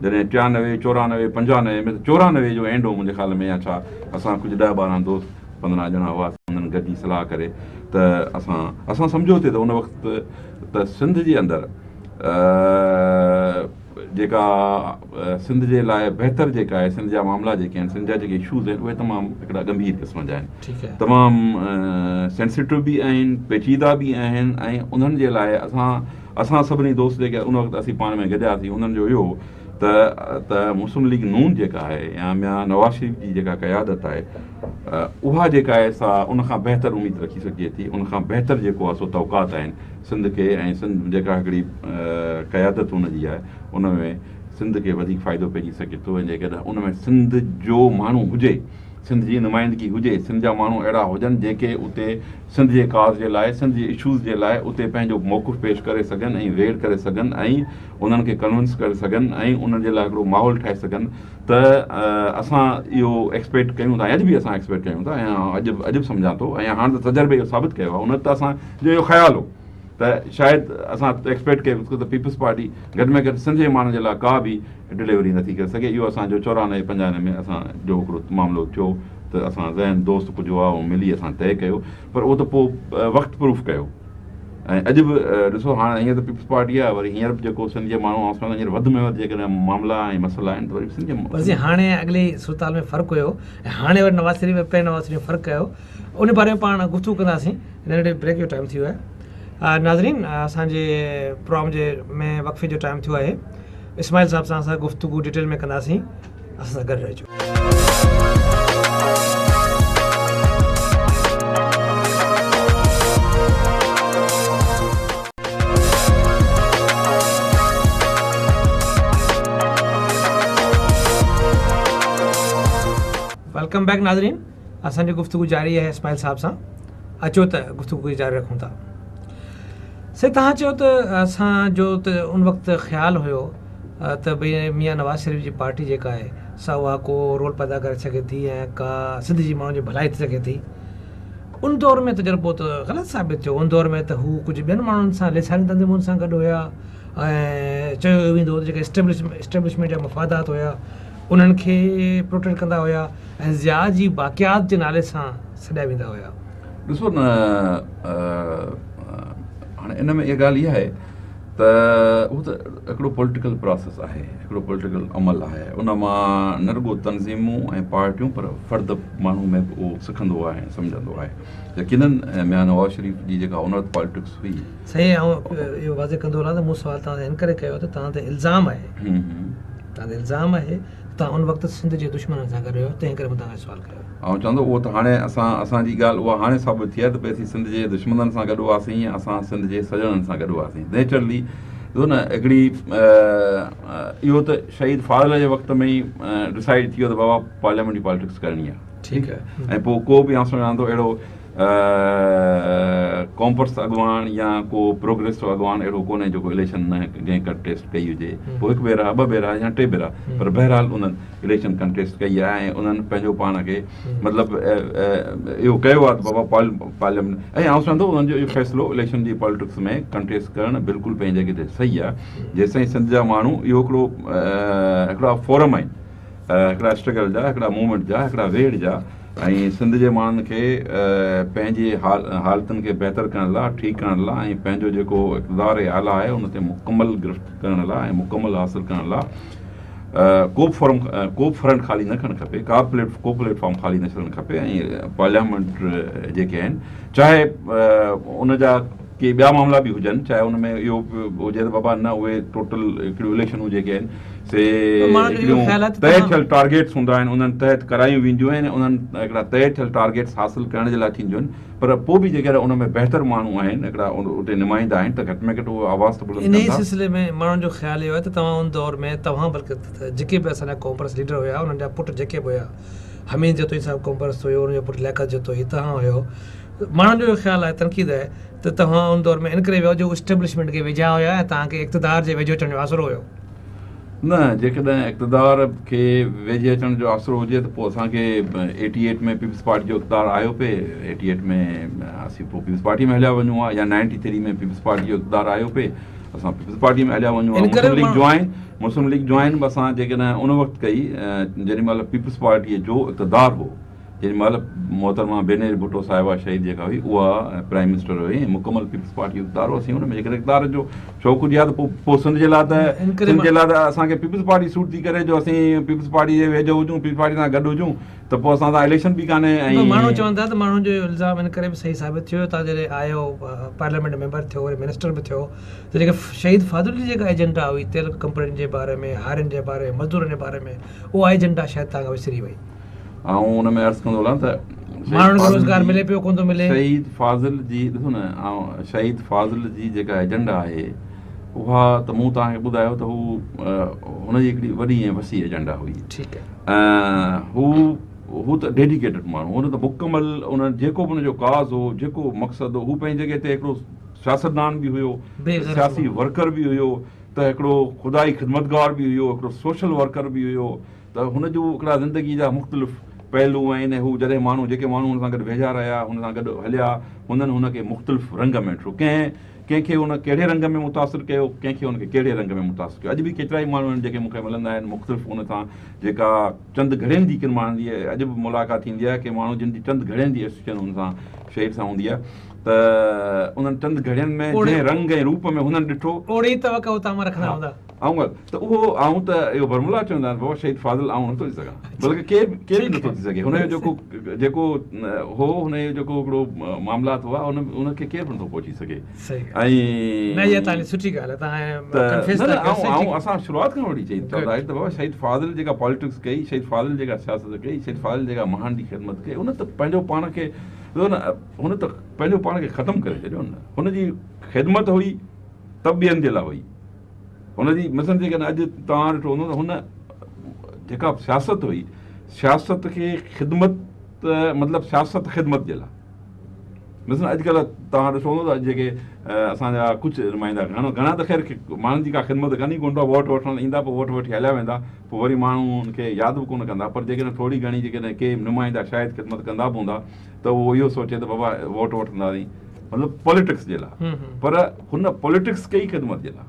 Speaker 2: جڏهن 93، 94، 95 ۾ ته 94 جو اينڊ هو منهنجي خيال ۾ يا ڇا اسان ڪجهه ڏهه 12 دوست 15 ڄڻا هئاسين انهن گڏجي صلاح ڪري ته اسان اسان سمجهيو ٿي ته ان وقت ته سنڌ جي اندر جيڪا سنڌ جي لاء بهتر جيڪا آهي سنڌ جا معاملا جيڪي آهن سنڌ جا جيڪي اشوز آهن اهي تمام هڪڙا ڳنڀير قسم جا آهن تمام سينسيٽو به آهن پيچيده به آهن ۽ انهن جي لاء اسان اسان سڀني دوست جيڪي ان وقت اسين پاڻ ۾ گڏياسين انهن جو اهو هو ته ته مسلم ليگ نون جيڪا آهي يا ميان نواز شريف جي جيڪا قيادت آهي اها جيڪا آهي سا ان کان بهتر اميد رکي سگهجي ٿي ان کان بهتر جيڪو آهي سو توقعات آهن سنڌ کي ۽ سنڌ جيڪا هڪڙي قيادت ان جي آهي ان ۾ سنڌ کي وڌيڪ فائدو پئجي سگهي ٿو ۽ جيڪڏهن ان ۾ سنڌ جو ماڻهو هجي سنڌ جي نمائندگي هجي، سنڌ جا ماڻهو اهڙا هجن جيڪي اتي سنڌ جي ڪاز جي لاء، سنڌ جي اشوز جي لاء اتي پنهنجو موقف پيش ڪري سگهن ۽ ويڙهه ڪري سگهن ۽ انهن کي ڪنونس ڪري سگهن ۽ انهن جي لاء هڪڙو ماحول ٺاهي سگهن ته اسان اهو ايڪسپيڪٽ ڪيون ٿا ۽ اڄ به اسان ايڪسپيڪٽ ڪيون ٿا ۽ اڄ اڄ به سمجهان ٿو ۽ هاڻ ته تجربي اهو ثابت ڪيو آهي ان وقت ته اسان جو اهو خيال هو ته شايد اسان ايڪسپيڪٽ ڪيو ته پيپلز پارٽي گهٽ ۾ گهٽ سنڌ جي ماڻهن جي لاء ڪا به ڊليوري نٿي ڪري سگهي اهو اسان جو 94 95 ۾ اسان جو هڪڙو معاملو ٿيو ته اسان ذهن دوست ڪجهه هئا اهو ملي اسان طئي ڪيو پر اهو ته پوء وقت پروف ڪيو ۽ اڄ به ڏسو هاڻ هينئر ته پيپلز پارٽي آهي وري هينئر به جيڪو سنڌ جي ماڻهو آسمان هينئر وڌ ۾ وڌ جيڪڏهن معاملا ۽ مسئلا آهن ته وري سنڌ جي
Speaker 1: پر سائين هاڻي اڳلي صورتحال ۾ فرق هيو ۽ هاڻي وري نواز شريف ۽ پهرين نواز شريف ۾ فرق ڪيو ان باري ۾ پاڻ گفتگو ڪنداسين ننڍڙي بريڪ جو ٽائيم ٿي ويو آهي ناظرين اسان جي پروگرام جي ۾ وقفي جو ٽائيم ٿيو آهي اسماعيل صاحب سان اسان گفتگو ڊيٽيل ۾ ڪنداسين اسان سان گڏ رهجو. Welcome back ناظرين اسان جي گفتگو جاري آهي اسماعيل صاحب سان اچو ته گفتگو کي جاري رکون ٿا سائين توهان چيو ته اسان جو ته ان وقت خيال هيو ته ڀئي ميان نواز شريف جي پارٽي جيڪا آهي سا اها ڪو رول پيدا ڪري سگهي ٿي ۽ ڪا سنڌ جي ماڻهن جي ڀلائي ٿي سگهي ٿي ان دور ۾ تجربو ته غلط ثابت ٿيو ان دور ۾ ته هو ڪجهه ٻين ماڻهن سان لساني تنظيمن سان گڏ هيا ۽ چيو ويندو هو ته جيڪي اسٽيبلشمينٽ جا مفادات هيا انهن کي پروٽيڪٽ ڪندا هيا ۽ ضياء جي باقيات جي نالي سان سڏيا ويندا هيا.
Speaker 2: ڏسو نه هاڻي ان ۾ اها ڳالهه اها آهي ته اهو ته هڪڙو پوليٽيڪل پراسيس آهي، هڪڙو پوليٽيڪل عمل آهي، ان مان نه رڳو تنظيمون ۽ پارٽيون پر فرد ماڻهو ۾ به اهو سکندو آهي ۽ سمجهندو آهي. يقينن ميان نواز شريف جي جيڪا ان وقت پاليٽڪس هئي.
Speaker 1: صحيح آئون اهو واضح ڪندو هلان ته مون سوال توهان سان ان ڪري ڪيو ته توهان تي الزام آهي توهان تي الزام آهي ته توهان ان وقت سنڌ جي دشمنن سان گڏ هيو تنهن ڪري مون توهان کان سوال ڪيو.
Speaker 2: آئون چوان ٿو اهو ته هاڻي اسان اسان جي ڳالهه اها هاڻي ثابت ٿي آهي ته ڀئي اسين سنڌ جي دشمنن سان گڏ هئاسين يا اسان سنڌ جي سڄڻن سان گڏ هئاسين نيچرلي ڏسو نه هڪڙي اهو ته شهيد فاضل جي وقت ۾ ئي ڊسائيڊ ٿي ويو ته بابا پارليامينٽري پاليٽڪس ڪرڻي آهي ٺيڪ آهي ۽ پوء ڪو به آئون سمجهان ٿو اهڙو قومپرست اڳواڻ يا ڪو پروگريسو اڳواڻ اهڙو ڪونهي جيڪو اليڪشن نه ڪنهن ڪنٽيسٽ ڪئي هجي پوء هڪ ڀيرا ٻه ڀيرا يا ٽي ڀيرا پر بهرحال انهن اليڪشن ڪنٽيسٽ ڪئي آهي ۽ انهن پنهنجو پاڻ کي مطلب اهو ڪيو آهي ته بابا پارليامينٽ ۽ آئون سمجهان ٿو انهن جو اهو فيصلو اليڪشن جي پاليٽڪس ۾ ڪنٽيسٽ ڪرڻ بلڪل پنهنجي جڳهه تي صحيح آهي جيستائين سنڌ جا ماڻهو اهو هڪڙو هڪڙا فورم آهن هڪڙا اسٽرگل جا هڪڙا موومينٽ جا هڪڙا ويڙهه جا ۽ سنڌ جي ماڻهن کي پنهنجي حالتن کي بهتر ڪرڻ لاء ٺيڪ ڪرڻ لاء ۽ پنهنجو جيڪو اقتدار اعليٰ آهي ان تي مڪمل گرفت ڪرڻ لاء ۽ مڪمل حاصل ڪرڻ لاء ڪو به فورم ڪو به فرنٽ خالي نه ڪرڻ کپي ڪا به پليٽ ڪو پليٽ فارم خالي نه ڇڏڻ کپي ۽ پارليامينٽ جيڪي آهن چاهي ان جا ڪي ٻيا معاملا به هجن چاهي ان ۾ اهو به هجي ته بابا نه اهي ٽوٽل هڪڙيون اليڪشنون جيڪي آهن سي هڪڙيون طئي ٿيل ٽارگيٽس هوندا آهن انهن تحت ڪرايون وينديون آهن انهن هڪڙا طئي ٿيل ٽارگيٽس حاصل ڪرڻ جي لاء ٿينديون آهن پر پوء به جيڪڏهن ان ۾ بهتر ماڻهو آهن هڪڙا اتي نمائندا آهن ته گهٽ ۾ گهٽ اهو آواز ته بلند ڪندا.
Speaker 1: انهيء سلسلي ۾ ماڻهن جو خيال اهو آهي ته توهان ان دور ۾ توهان بلڪه جيڪي به اسان جا قومپرست ليڊر هيا انهن جا پٽ جيڪي به هيا حميد جتوئي صاحب قومپرست هيو ان جو پٽ لياقت جتوئي توهان هيو ماڻهن جو اهو خيال آهي تنقيد آهي ته توهان ان دور ۾ ان ڪري ويو جو اسٽيبلشمينٽ کي ويجها هيا ۽ توهان کي اقتدار جي ويجهو اچڻ جو آسرو هيو.
Speaker 2: نه جيڪڏهن اقتدار کي ويجهي اچڻ جو آسرو هجي ته پوء اسان کي ايٽي ايٽ ۾ پيپلز پارٽي جو اقتدار آيو پئي ايٽي ايٽ ۾ اسين پوء پيپلز پارٽي ۾ هليا وڃون ها يا نائنٽي ٿري ۾ پيپلز پارٽي جو اقتدار آيو پئي اسان پيپلز پارٽي ۾ هليا وڃون ها مسلم ليگ جوائن مسلم ليگ جوائن به اسان جيڪڏهن ان وقت ڪئي جيڏي مهل پيپلز پارٽي جو اقتدار هو جيڏي مهل محترمه بينظير ڀٽو صاحبه شهيد جيڪا هئي اها پرائم منسٽر هئي ۽ مڪمل پيپلز پارٽي جو اقتدار هو اسين ان ۾ جيڪڏهن اقتدار جو شوق هجي ها ته پوء پوء سنڌ جي لاء ته سنڌ جي لاء ته اسان کي پيپلز پارٽي سوٽ ٿي ڪري جو اسين پيپلز پارٽي جي ويجهو هجون پيپلز پارٽي سان گڏ هجون ته پوء اسان سان اليڪشن به ڪانهي
Speaker 1: ۽ ماڻهو چون ٿا ته ماڻهن جو الزام ان ڪري به صحيح ثابت ٿيو توهان جڏهن آيو پارليامينٽ ميمبر ٿيو وري منسٽر به ٿيو ته جيڪا شهيد فاضل جي جيڪا ايجنڊا هئي تيل ڪمپنين جي باري ۾ هارين جي باري ۾ مزدورن جي باري ۾ اها ايجنڊا شايد توهان کان وسري وئي.
Speaker 2: آئون ان ۾ عرض ڪندو هلان ته
Speaker 1: ماڻهن کي روزگار ملي پيو ڪونه ٿو ملي.
Speaker 2: شهيد فاضل جي ڏسو نه آئون شهيد فاضل جي جيڪا ايجنڊا آهي اها ته مون توهان کي ٻڌايو ته هو هن جي هڪڙي وڏي ۽ وسيع ايجنڊا هئي
Speaker 1: ٺيڪ
Speaker 2: آهي هو هو ته ڊيڊيڪيٽڊ ماڻهو هن ته مڪمل ان جيڪو به ان جو ڪاز هو جيڪو مقصد هو هو پنهنجي جڳهه تي هڪڙو سياستدان به هيو سياسي ورڪر به هيو ته هڪڙو خدائي خدمتگار به هيو هڪڙو سوشل ورڪر به هيو ته هن جون هڪڙا زندگي جا مختلف پهلو آهن ۽ هو جڏهن ماڻهو جيڪي ماڻهو هن سان گڏ ويجها رهيا هن سان گڏ هليا هنن هن کي مختلف رنگ ۾ ڏٺو ڪنهن ڪنهن کي هن ڪهڙي رنگ ۾ متاثر ڪيو ڪنهن کي هن کي ڪهڙي رنگ ۾ متاثر ڪيو اڄ به ڪيترائي ماڻهو آهن جيڪي مون کي ملندا آهن مختلف هن سان جيڪا چند گهڙين جي ڪن ماڻهن جي اڄ به ملاقات ٿيندي آهي ڪي ماڻهو جن جي چند گهڙين جي ايسوسيئيشن هن سان شهيد سان هوندي آهي ته انهن چند گهڙين ۾ جنهن رنگ ۽ روپ ۾ هنن ڏٺو
Speaker 1: اوڙي توقع توهان مان رکندا هوندا.
Speaker 2: آئون ڳالهه ته اهو آئون ته اهو برملا چوندا آهن بابا شهيد فاضل آئون نٿو ٿي سگهان بلڪه ڪير ڪير به نٿو ٿي سگهي هن جو جيڪو جيڪو هو هن جو جيڪو هڪڙو معاملات هئا ان ان کي ڪير به نٿو پهچي سگهي
Speaker 1: ۽ نه اها تهان جي سٺي ڳالهه آهي
Speaker 2: تهان ڪنفيس ٿا ڪيو آئون اسان شروعات کان وٺي چئي چوندا آهيون ته بابا شهيد فاضل جيڪا پاليٽڪس ڪئي شهيد فاضل جيڪا سياست ڪئي شهيد فاضل جيڪا ماڻهن جي خدمت ڪئي ان ته پنهنجو پاڻ کي هن ته پنهنجو پاڻ کي ختم ڪري ڇڏيو نه هن جي خدمت هئي ته ٻين جي لاء هئي. هن جي مثلاً جيڪڏهن اڄ توهان ڏٺو هوندو ته هن جيڪا سياست هئي، سياست کي خدمت مطلب سياست خدمت جي لاء. مثلاً اڄڪلهه توهان ڏٺو هوندو ته اڄ جيڪي اسان جا ڪجهه نمائندا گهڻا گهڻا ته خير ماڻهن جي ڪا خدمت ڪن ئي ڪونه ٿا، ووٽ وٺڻ ايندا پوء ووٽ وٺي هليا ويندا، پوء وري ماڻهو انهن کي ياد به ڪونه ڪندا، پر جيڪڏهن ٿوري گهڻي جيڪڏهن ڪي نمائندا شايد خدمت ڪندا به هوندا ته اهو اهو سوچي ته بابا ووٽ وٺنداسين. مطلب پوليٽڪس جي لاء پر هن پوليٽڪس ڪئي خدمت جي لاء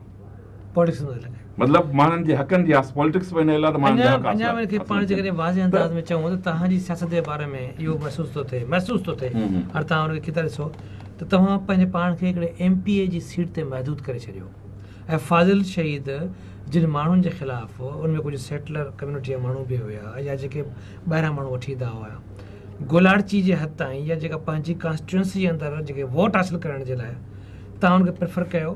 Speaker 1: پوليٽڪس جي لاء
Speaker 2: مطلب ماڻهن جي حقن جي پوليٽڪس به ان لاء ته ماڻهن جا حق
Speaker 1: اڃا ان کي پاڻ جيڪڏهن واضح انداز ۾ چئون ته توهان جي سياست جي باري ۾ اهو محسوس ٿو ٿئي محسوس ٿو ٿئي هاڻي توهان ان کي ڪٿا ڏسو ته توهان پنهنجي پاڻ کي هڪڙي ايم پي اي جي سيٽ تي محدود ڪري ڇڏيو ۽ فاضل شهيد جن ماڻهن جي خلاف ان ۾ ڪجهه سيٽلر ڪميونٽي جا ماڻهو به هيا يا جيڪي ٻاهران ماڻهو وٺي ايندا هئا گولاڙچي جي حد تائين يا جيڪا پنهنجي ڪانسٽيٽوئنسي جي اندر جيڪي ووٽ حاصل ڪرڻ جي لاء توهان ان کي پريفر ڪيو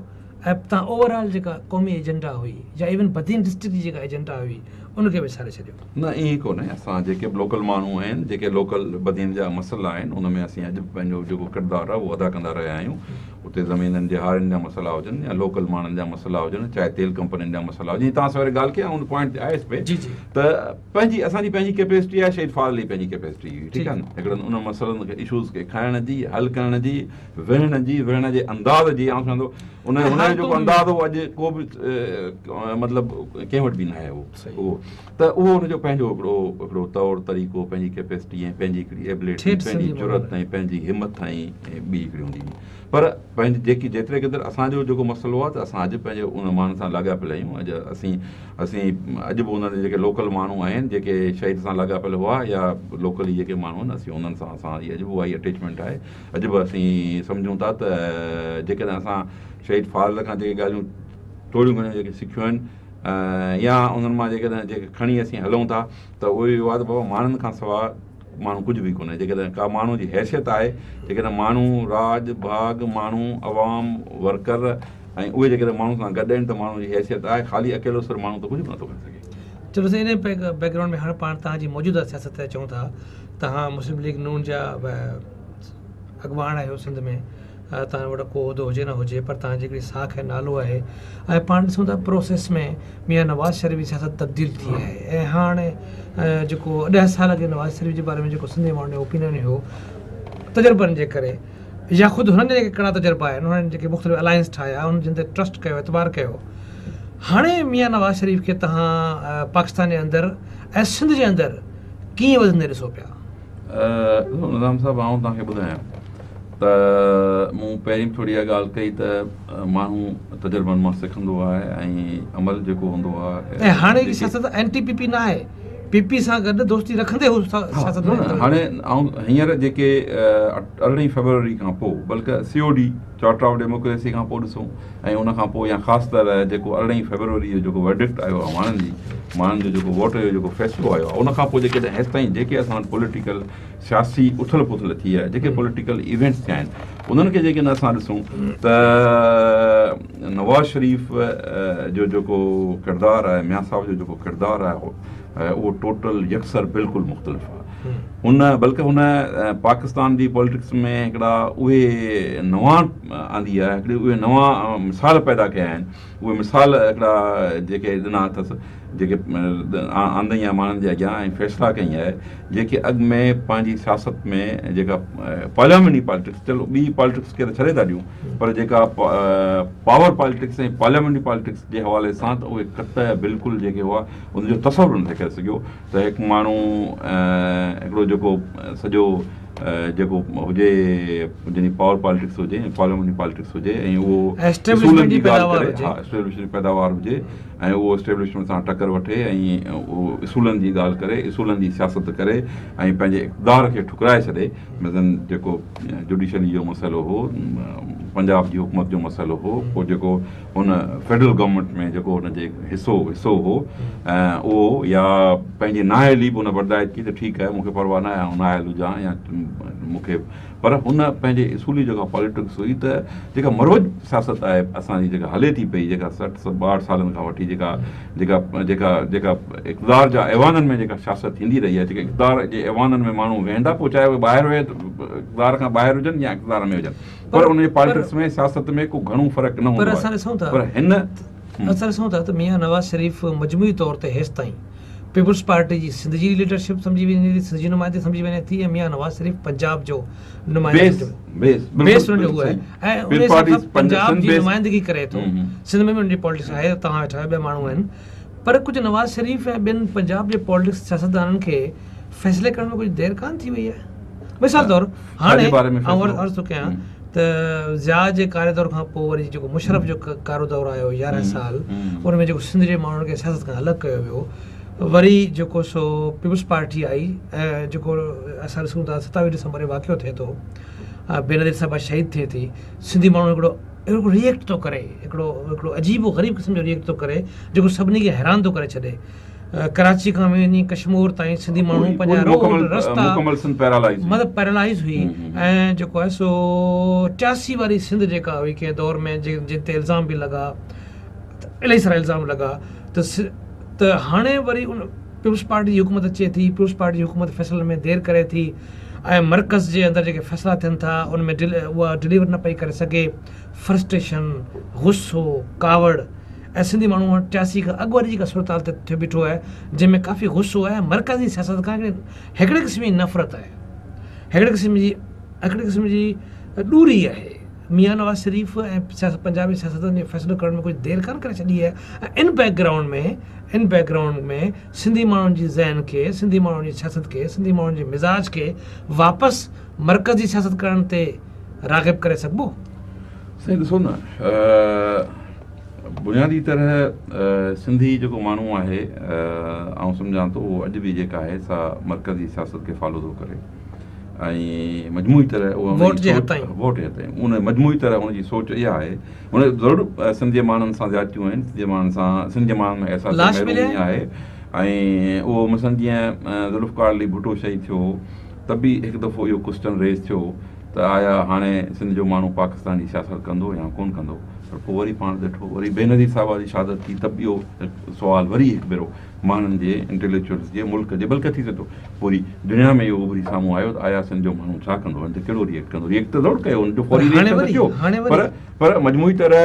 Speaker 1: ۽ توهان اوور آل جيڪا قومي ايجنڊا هئي يا ايون بدين ڊسٽرڪٽ جي جيڪا ايجنڊا هئي ان کي وساري ڇڏيو.
Speaker 2: نه ائين ڪونهي اسان جيڪي به لوڪل ماڻهو آهن جيڪي لوڪل بدين جا مسئلا آهن ان ۾ اسين اڄ به پنهنجو جيڪو ڪردار آهي اهو ادا ڪندا رهيا آهيون اتي زمينن جي هارين جا مسئلا هجن يا لوڪل ماڻهن جا مسئلا هجن چاهي تيل ڪمپنين جا مسئلا هجن جيئن توهان سان وري ڳالهه ڪئي آئون ان پوائنٽ تي آيس پئي ته پنهنجي اسان جي پنهنجي ڪيپيسٽي آهي شهيد فاضل جي پنهنجي ڪيپيسٽي هئي ٺيڪ آهي نه هڪڙن انهن مسئلن کي اشوز کي کڻڻ جي حل ڪرڻ جي ويهڻ جي ويهڻ جي انداز جي آئون سمجهان ٿو ان
Speaker 1: ۽
Speaker 2: هن جو جيڪو
Speaker 1: حالتون به
Speaker 2: انداز هو اڄ ڪو به مطلب ڪنهن وٽ به ناهي اهو اهو ته اهو هن جو پنهنجو هڪڙو هڪڙو طور طريقو پنهنجي ڪيپيسٽي ۽ پنهنجي هڪڙي ايبلٽي
Speaker 1: ٺيٺ
Speaker 2: پنهنجي
Speaker 1: سنڌي ماڻهو
Speaker 2: جرئت ۽ پنهنجي همت ۽ ٻي هڪڙي هوندي هئي پر پنهنجي جيڪي جيتري قدر اسان جو جيڪو مسئلو آهي ته اسان اڄ پنهنجي ان ماڻهن سان لاڳاپيل آهيون اڄ اسين اسين اڄ به انهن جيڪي لوڪل ماڻهو آهن جيڪي شهيد سان لاڳاپيل هئا يا لوڪلي جيڪي ماڻهو آهن اسين انهن سان اسان جي اڄ به اها ئي اٽيچمينٽ آهي اڄ به اسين سمجهون ٿا ته جيڪڏهن اسان شهيد فاضل کان جيڪي ڳالهيون ٿوريون گهڻيون جيڪي سکيون آهن يا انهن مان جيڪڏهن جيڪي کڻي اسين هلون ٿا ته اهو اهو آهي ته بابا ماڻهن کان سواء ماڻهو ڪجهه به ڪونهي جيڪڏهن ڪا ماڻهو جي حيثيت آهي جيڪڏهن ماڻهو راڄ ڀاڳ ماڻهو عوام ورڪر ۽ اهي جيڪڏهن ماڻهو سان گڏ آهن ته ماڻهو جي حيثيت آهي خالي اڪيلو سر ماڻهو ته ڪجهه به نٿو ڪري سگهي.
Speaker 1: چلو سائين انهي بيڪ گرائونڊ ۾ هاڻ پاڻ توهان جي موجوده سياست تي اچون ٿا توهان مسلم ليگ نون جا اڳواڻ آهيو سنڌ ۾ توهان وٽ ڪو عهدو هجي نه هجي پر توهان جي هڪڙي ساک ۽ نالو آهي ۽ پاڻ ڏسون ٿا پروسيس ۾ ميان نواز شريف جي سياست تبديل ٿي آهي ۽ هاڻ جيڪو 10 سال اڳي نواز شريف جي باري ۾ جيڪو سنڌي ماڻهن جو اوپينين هيو تجربن جي ڪري يا خود هنن جا جيڪي ڪڙا تجربا آهن انهن جيڪي مختلف الائنس ٺاهيا انهن جن تي ٽرسٽ ڪيو اعتبار ڪيو هاڻي ميان نواز شريف کي توهان پاڪستان جي اندر ۽ سنڌ جي اندر ڪيئن وڌندي ڏسو پيا؟
Speaker 2: ڏسو نظام صاحب آئون توهان کي ٻڌايان ته مون پهرين به ٿوري اها ڳالهه ڪئي ته ماڻهو تجربن مان سکندو آهي ۽ عمل جيڪو هوندو آهي
Speaker 1: ۽ هاڻي جي سياست اينٽي پي پي نه آهي پي پي سان گڏ دوستي رکندي هو سياست ۾
Speaker 2: هاڻي آئون هينئر جيڪي 18 فيبروري کان پوء بلڪه C O D charter of democracy کان پوء ڏسون ۽ ان کان پوء يا خاص طرح جيڪو 18 فيبروري جو جيڪو ورڊڪٽ آيو آهي ماڻهن جي ماڻهن جو جيڪو ووٽ جو جيڪو فيصلو آيو آهي ان کان پوء جيڪڏهن هيستائين جيڪي اسان وٽ پوليٽيڪل سياسي اٿل پٿل ٿي آهي جيڪي پوليٽيڪل ايونٽس ٿيا آهن انهن کي جيڪڏهن اسان ڏسون ته نواز شريف جو جيڪو ڪردار آهي ميان صاحب جو جيڪو ڪردار آهي اهو ٽوٽل يڪسر بلڪل مختلف آهي هن بلڪه هن پاڪستان جي پوليٽڪس ۾ هڪڙا اهي نوان آندي آهي هڪڙي اهي نوان مثال پيدا ڪيا آهن اهي مثال هڪڙا جيڪي ڏنا اٿس جيڪي آندائين آهي ماڻهن جي اڳيان ۽ فيصلا ڪئي آهي جيڪي اڳ ۾ پنهنجي سياست ۾ جيڪا پارليامينٽري پاليٽڪس چلو ٻي پاليٽڪس کي ته ڇڏي ٿا ڏيون پر جيڪا پاور پاليٽڪس ۽ پارليامينٽري پاليٽڪس جي حوالي سان ته اهي قطع بلڪل جيڪي هئا ان جو تصور نه ٿي ڪري سگهيو ته هڪ ماڻهو هڪڙو جيڪو سڄو جيڪو هجي جنهن جي پاور پاليٽڪس هجي ۽ پارليامينٽري پاليٽڪس هجي ۽ اهو اصولن جي ڳالهه ڪري ها اسٽيبلشمينٽ جي پيداوار هجي ۽ اهو اسٽيبلشمينٽ سان ٽڪر وٺي ۽ اهو اصولن جي ڳالهه ڪري اصولن جي سياست ڪري ۽ پنهنجي اقتدار کي ٺڪرائي ڇڏي مثلاً جيڪو جوڊيشري جو مسئلو هو پنجاب جي حڪومت جو مسئلو هو پوء جيڪو هن فيڊرل گورنمينٽ ۾ جيڪو هن جي حصو حصو هو اهو يا پنهنجي نااهلي به هن برداشت ڪئي ته ٺيڪ آهي مون کي پرواهه ناهي آئون نااهل هجان يا مون کي پر هن پنهنجي اصولي جيڪا پاليٽڪس هئي ته جيڪا مروج سياست آهي اسان جي جيڪا هلي ٿي پئي جيڪا 60 62 سالن کان وٺي جيڪا جيڪا جيڪا جيڪا اقتدار جا ايوانن ۾ جيڪا سياست ٿيندي رهي آهي جيڪا اقتدار جي ايوانن ۾ ماڻهو ويهندا پوء چاهي اهي ٻاهر ويهي اقتدار کان ٻاهر هجن يا اقتدار ۾ هجن پر ان جي پاليٽڪس ۾ سياست ۾ ڪو گهڻو فرق نه هوندو آهي پر هن
Speaker 1: اسان ڏسون ٿا ته ميان نواز شريف مجموعي طور تي هيستائين پيپلز پارٽي جي سنڌ جي ليڊرشپ سمجهي وڃي ٿي سنڌ جي نمائندگي سمجهي وڃي ٿي ۽ ميان نواز شريف پنجاب جو نمائندو بيس ان جو هو آهي ۽ ان حساب سان پنجاب جي نمائندگي ڪري ٿو سنڌ ۾ به ان جي پاليٽڪس آهي توهان ويٺا آهيو ٻيا ماڻهو آهن پر ڪجهه نواز شريف ۽ ٻين پنجاب جي پاليٽڪس سياستدانن کي فيصلي ڪرڻ ۾ ڪجهه دير ڪانه ٿي وئي آهي مثال طور هاڻي آئون عرض ٿو ڪيان ته ضياء جي ڪاري دور کان پوء وري جيڪو مشرف جو ڪارو دور آيو 11 سال ان ۾ جيڪو سنڌ جي ماڻهن کي سياست کان الڳ ڪيو ويو وري جيڪو سو پيپلز پارٽي آئي ۽ جيڪو اسان ڏسون ٿا 27 ڊسمبر جو واقعو ٿئي ٿو بينظير صاحبه شهيد ٿئي ٿي سنڌي ماڻهو هڪڙو هڪڙو ريئيڪٽ ٿو ڪري، هڪڙو هڪڙو عجيب و غريب قسم جو ريئيڪٽ ٿو ڪري جيڪو سڀني کي حيران ٿو ڪري ڇڏي. ڪراچي کان وڃي ڪشمور تائين سنڌي ماڻهو پنهنجا روڊ رستا
Speaker 2: مڪمل سنڌ پيرالائز
Speaker 1: مطلب پيرالائز هئي ۽ جيڪو آهي سو 83 واري سنڌ جيڪا هئي ڪنهن دور ۾ جن تي الزام به لڳا الاهي سارا الزام لڳا ته ته هاڻي وري ان پيپلز پارٽي جي حڪومت اچي ٿي پيپلز پارٽي جي حڪومت فيصلن ۾ دير ڪري ٿي ۽ مرڪز جي اندر جيڪي فيصلا ٿين ٿا ان ۾ اها ڊليور نه پئي ڪري سگهي فرسٽريشن غصو ڪاوڙ ۽ سنڌي ماڻهو وٽ 83 کان اڳ واري جيڪا صورتحال تي ٿيو بيٺو آهي جنهن ۾ ڪافي غصو آهي مرڪزي سياست کان هڪڙي قسم جي نفرت آهي هڪڙي قسم جي هڪڙي قسم جي ڏوري آهي ميان نواز شريف ۽ سياست پنجابي سياستدانن جي فيصلو ڪرڻ ۾ ڪجهه دير ڪانه ڪري ڇڏي آهي ۽ ان بيڪ گرائونڊ ۾ ان بيڪ گرائونڊ ۾ سنڌي ماڻهن جي ذهن کي سنڌي ماڻهن جي سياست کي سنڌي ماڻهن جي مزاج کي واپس مرڪزي سياست ڪرڻ تي راغب ڪري سگهبو؟
Speaker 2: سائين ڏسو نه بنيادي طرح سنڌي جيڪو ماڻهو آهي آئون سمجهان ٿو اهو اڄ به جيڪا آهي سا مرڪزي سياست کي فالو ٿو ڪري ۽ مجموعي طرح اها
Speaker 1: ووٽ جي حد تائين
Speaker 2: ووٽ جي حد تائين ان مجموعي طرح ان جي سوچ اها آهي هن ضرور سنڌ جي ماڻهن سان زيادتيون آهن سنڌ جي ماڻهن سان سنڌ جي ماڻهن ۾ احساس محرومي آهي ۽ اهو مثلاً جيئن ذوالفقار علي ڀٽو شهيد ٿيو هو ته به هڪ دفعو اهو ڪوسچن ريز ٿيو ته آيا هاڻي سنڌ جو ماڻهو پاڪستان جي سياست ڪندو يا ڪون ڪندو پر پوء وري پاڻ ڏٺو وري بينظير صاحبه جي شهادت ٿي ته به اهو سوال وري هڪ ڀيرو ماڻهن جي انٽيليڪچوئلز جي ملڪ جي بلڪه ٿي سگهي ٿو پوري دنيا ۾ اهو اڀري سامهون آيو ته آيا سنڌ جو ماڻهو ڇا ڪندو ان تي ڪهڙو ريئيڪٽ ڪندو ريئيڪٽ ته ضرور ڪيو ان جو فوري ريئيڪشن ته ٿيو پر پر مجموعي طرح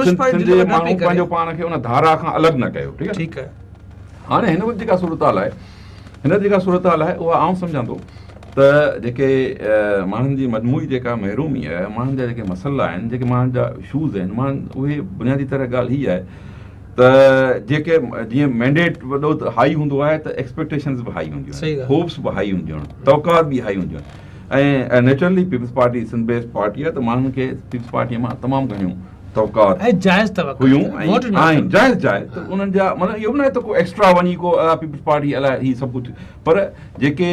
Speaker 2: سنڌ جي ماڻهو پنهنجو پاڻ کي ان ڌارا کان الڳ نه ڪيو ٺيڪ آهي هاڻي هن وقت جيڪا صورتحال آهي هن وقت جيڪا صورتحال آهي اها آئون سمجهان ٿو ته جيڪي ماڻهن جي مجموعي جيڪا محرومي آهي ماڻهن جا جيڪي مسئلا آهن جيڪي ماڻهن جا اشوز آهن ماڻهن اهي بنيادي طرح ڳالهه هي آهي ته جيڪي جيئن مينڊيٽ وڏو هائي هوندو آهي ته ايڪسپيڪٽيشنز به هائي هونديون آهن هوپس به هائي هونديون آهن توقعات به هائي هونديون آهن ۽ naturally Peoples Party Sindh based party آهي ته ماڻهن کي پيپلز پارٽي مان تمام گهڻيون توقعات
Speaker 1: ۽ جائز توقعات
Speaker 2: هيون ۽ آهن جائز جائز ته انهن جا مطلب اهو به ناهي ته ڪو ايڪسٽرا وڃي ڪو پيپلز پارٽي الائي هي سڀ ڪجهه پر جيڪي